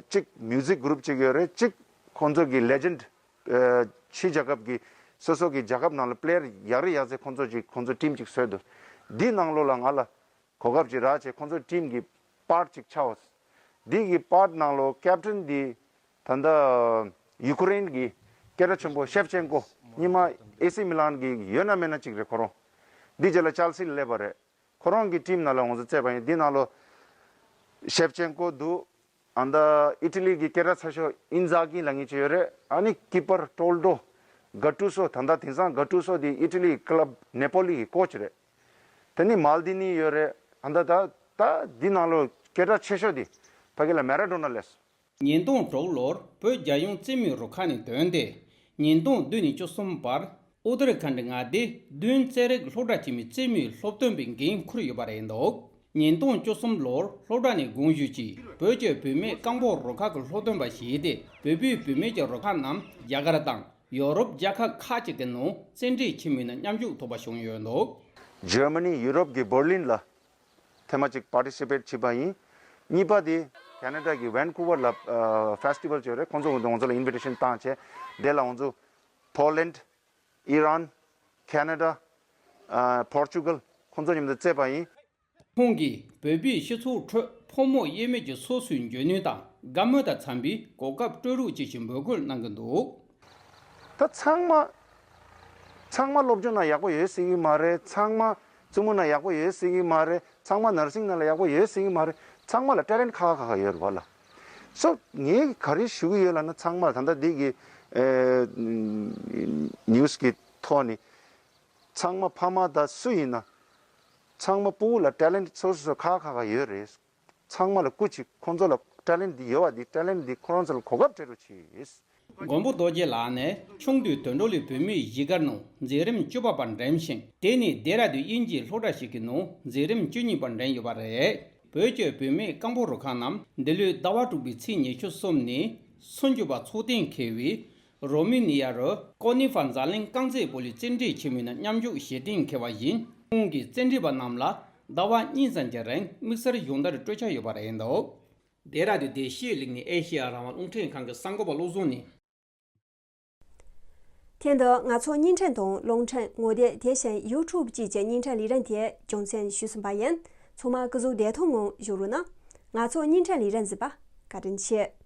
གཅིག་མིའུ་ཟིག་གུ་རུབ་ཅིག་ཡོད་རེད། གཅིག་ཁོང་ཚོ་གི་ལེ་ཇེན་ཌི་ཨ་ཕྱིའི་རྒྱལ་ཁབ་ཀྱི་སོ་སོ་གི་རྒྱལ་ཁབ་ནང་ལ་པི་ལེ་ཡར་ཡག་རེད་ཡག་ཟེར་ཁོང་ཚོ་ཅིག་ཁོང་ཚོ་ཊིམ་ཅིག་བཟོས་འདུག། འདི་ནང་ལོགས་ལ་ང་ལ་གོ་སྐབས་ཅིག་རག་བྱས་ཁོང་ཚོ་ཊིམ་གི་པཱར་ཊི་ཅིག་ཆགས་འོ། འདི་གི་པཱར་ཊི་ནང་ལོགས་ཀེབ་ཊན་འདི་ད་ལྟ་ཡུ་ཀེ་རེན་གི་སྐད་གྲགས་ཆེན་པོ་ཤེབ་ཅེན་ཀོ། སྔོན་མ་ཨེ་སི་མི་ལན་གི་ཡོད་ན་མེད་ན་ཅིག་རེད་ཁོ་རང་། འདི་རྗེས་ལ་ཅལ་སི་ལ་སླེབས་པ་རེད། ཁོ་རང་གི་ཊིམ་ནང་ལ་ང་ཚོ་རྩེད་པ་ཡིན། འདི་ནང་ལོགས་ཤེབ་ཅེན་ཀོ་འདུག། ཨ་ནི་ད་ཨི་ཊ་ལི་གི་སྐད་གྲགས་ཚ་ཤོས་ཨིན་ཛ་གི་ལབ་མཁན་ཅིག་ཡོད་རེད། ཨ་ནི་ཀི་པར་ཊོལ་ཌོ། ག་ཏུ་སོ། ད་ལྟ་དེང་སང་ག་ཏུ་སོ་དེ་ཨི་ཊ་ལི་ཀི་ལབ་ནེ་པོ་ལི་གི་ཀོ་ཆི་རེད། དེ་ནི་མཱལ་ཌི་ནི་ཡོད་རེད། ཨ་ནི་ད་ད་འདི་ནང་ལོགས་སྐད་གྲགས་ཆེ་ཤོས་དེ་ཕ་གི་ལ་མེ་ར་ཌོ་ན་ལས། ཉིས་སྟོང་དྲུག་ལོར་བོད་རྒྱལ་ཡོངས་རྩེད་མོའི་རུ་ཁག་ནས་ཐོན་ཏེ། ཉིས་སྟོང་བདུན་ནས་བཅུ་གསུམ་བར་ཨུ་ཏར་ཁན་ཌི་མངའ་སྡེའི་མདུན་རྩེད་རིགས་སློབ་གྲྭ་ཆེན་མོའི་རྩེད་མོའི་སློབ་སྟོན་པའི་འགན་འཁུར་ཡོད་པ་རེད་འདུག། ཉིས་སྟོང་བཅུ་གསུམ་ལོར་སློབ་གྲྭ་ནས་དགོངས་ཞུ་གྱིས་བོད་ཀྱི་བུད་མེད་རྐང་སྤོལ་རུ་ཁག་གི་སློབ་སྟོན་པ་བྱས་ཏེ། བོད་པའི་བུད་མེད་ཀྱི་རུ་ཁག་རྣམས་རྒྱ་གར་དང་ཡོ་རོབ་རྒྱལ་ཁབ་ཁག་ཅིག་གི་ནང་རྩེད་འགྲན་ཆེན་མོའི་ནང་མཉམ་ཞུགས་ཐུབ་པ་བྱུང་ཡོད་འདུག། ཇར་མ་ནི་ཡུ་རོབ་ཀྱི་བར་ལིན་ལ་ཐེངས་མ་གཅིག་པར་ཊི་སི་པེཊ་བྱས་པ་ཡིན། གཉིས་པ་དེ་ཁེ་ན་ཌ་གི་ཝན་ཀུ་ཝར་ལ་ཨ་ཕེ་སི་ཊི་ཝལ་ཅིག་ཡོད་རེད། ཁོང་ཚོ་ང་ཚོ་ལ་ཨིན་བི་ཊེ་ཤན་བཏང་བྱས། དེ་ལ་ང་ཚོ་པོ་ལན། ཨི་རན། ཁེ་ན་ཌ། ཨ་པོར་ཅུ་གལ། ཁོང་ཚོ་མཉམ་དུ་རྩེད་པ་ཡིན། ཁོང་གིས་བོད་པའི་སྤྱི་ཚོགས་ཁྲོད་ཕོ་མོ་དབྱེར་མེད་ཀྱི་སོ་སོའི་འཇོན་ནུས་དང་དགའ་མོས་དང་འཚམ་པའི་གོ་སྐབས་སྤྲོད་རོགས་ཅེས་ཀྱི་འབོད་སྐུལ་གནང་གི་འདུག། ད་ཚང་མ། ཚང་མ་སློབ་སྦྱོང་ནང་ཡག་པོ་ཡོད་ཟེར་གི་མ་རེད། ཚང་མ་རྩེད་མོ་ནང་ཡག་པོ་ཡོད་ཟེར་གི་མ་རེད། ཚང་མ་ནར་སིང་ནང་ལ་ཡག་པོ་ཡོད་ཟེར་གི་མ་རེད། ཚང་མ་ལ་ཊེ་ལེན་ཊི་ཁག་ཁག་ཁག་ཡོད་རེད་བ་ལ། སོ་ངས་ག་རེ་ཞུ་གི་ཡོད་ལབ་ན། ཚང་མ་ལ་ད་ལྟ་འདི་གི་ཨེ་ནིའུ་སི་གི་ཐོག་ནས་ཚང་མ་ཕ་མ་དང་སུ་ཡིན་ན་ཚང་མ་སྤུ་གུ་ལ་ཊེ་ལེན་ཊི་སོ་སོ་སོ་ཁག་ཁག་ཁག་ཡོད་རེད། ཚང་མ་ལ་སྐུ་མཁྱེན། ཁོང་ཚོ་ལ་ཊེ་ལེན་ཊི་འདི་ཡོད་པ་འདི། ཊེ་ལེན་ཊི་འདི་ཁོ་རང་ཚོ་ལ་གོ་སྐབས་སྤྲད་རོགས་གྱིས། མགོན་པོ་རྡོ་རྗེ་ལགས་ནས་ཆུང་དུས་དོན་གྲུབ་ལས་བུད་མེད་གཞིས་སྒར་ནང་མཛད་རིམ་བཅུ་པ་བར་འགྲིམས་ཤིང་། དེ་ནས་ལྡེ་ར་ལྡུན་དབྱིན་ཇིའི་སློབ་གྲྭ་ཞིག་གི་ནང་མཛད་རིམ་བཅུ་གཉིས་པར་འགྲིམས་ཡོད་པ་རེད། བོད་ཀྱི་བུད་མེད་རྐང་སྤོལ་རུ་ཁག་རྣམས་འདི་ལོའི་ཟླ་བ་དྲུག་པའི་ཚེས་ཉི་ཤུ་གསུམ་ནས་སུམ་ཅུ་བར་ཚོགས་གཏན་འཁེལ་བའི་རོ་མི་ནི་ཡ་རུ་ཀོ་ནི་ཧྥ་འཛམ་གླིང་རྐང་རྩེད་སྤོ་ལོའི་རྩེད་འགྲན་ཆེན་མོའི་ནང་མཉམ་ཞུགས་ཞུ་གཏན་འཁེལ་བ་ཡིན། ཁོང་གིས་རྩེད་འགྲན་པ་རྣམས་ལ་ཟླ་བ་གཉིས་ཙམ་གྱི་རིང་དམིགས་བསལ་སྦྱོང་བརྡར་སྤྲོད་འཆར་ཡོད་པ་རེད་འདུག། ལྡེ་ར་ལྡུན་བདེ་སྐྱིད་གླིང་ནས་ཨེ་ཤེ་ཡ་རང་དབང་རླུང་འཕྲིན་ཁང་གི་གསར་འགོད་པ་བློ་བཟང་ནས། ཁྱེད་ཚོས་ང་ཚོའི་བརྙན་འཕྲིན་དང་རླུང་འཕྲིན་ངོ་དེབ། དེ་བཞིན་ཡུ་ཊུབ་བཅས་ཀྱི་བརྙན་འཕྲིན་ལས་རིམ་དེ་རྒྱུན་འཛིན་ཞུས་ཟིན་པ་ཡིན། ཚང་མ་སྐུ་གཟུགས་བདེ་ཐང་ངང་བཞུགས་རོགས་གནང་། ང་ཚོའི་བརྙན་འཕྲིན་ལས་རིམ་གཟིགས་པར་བཀའ་དྲིན་ཆེ།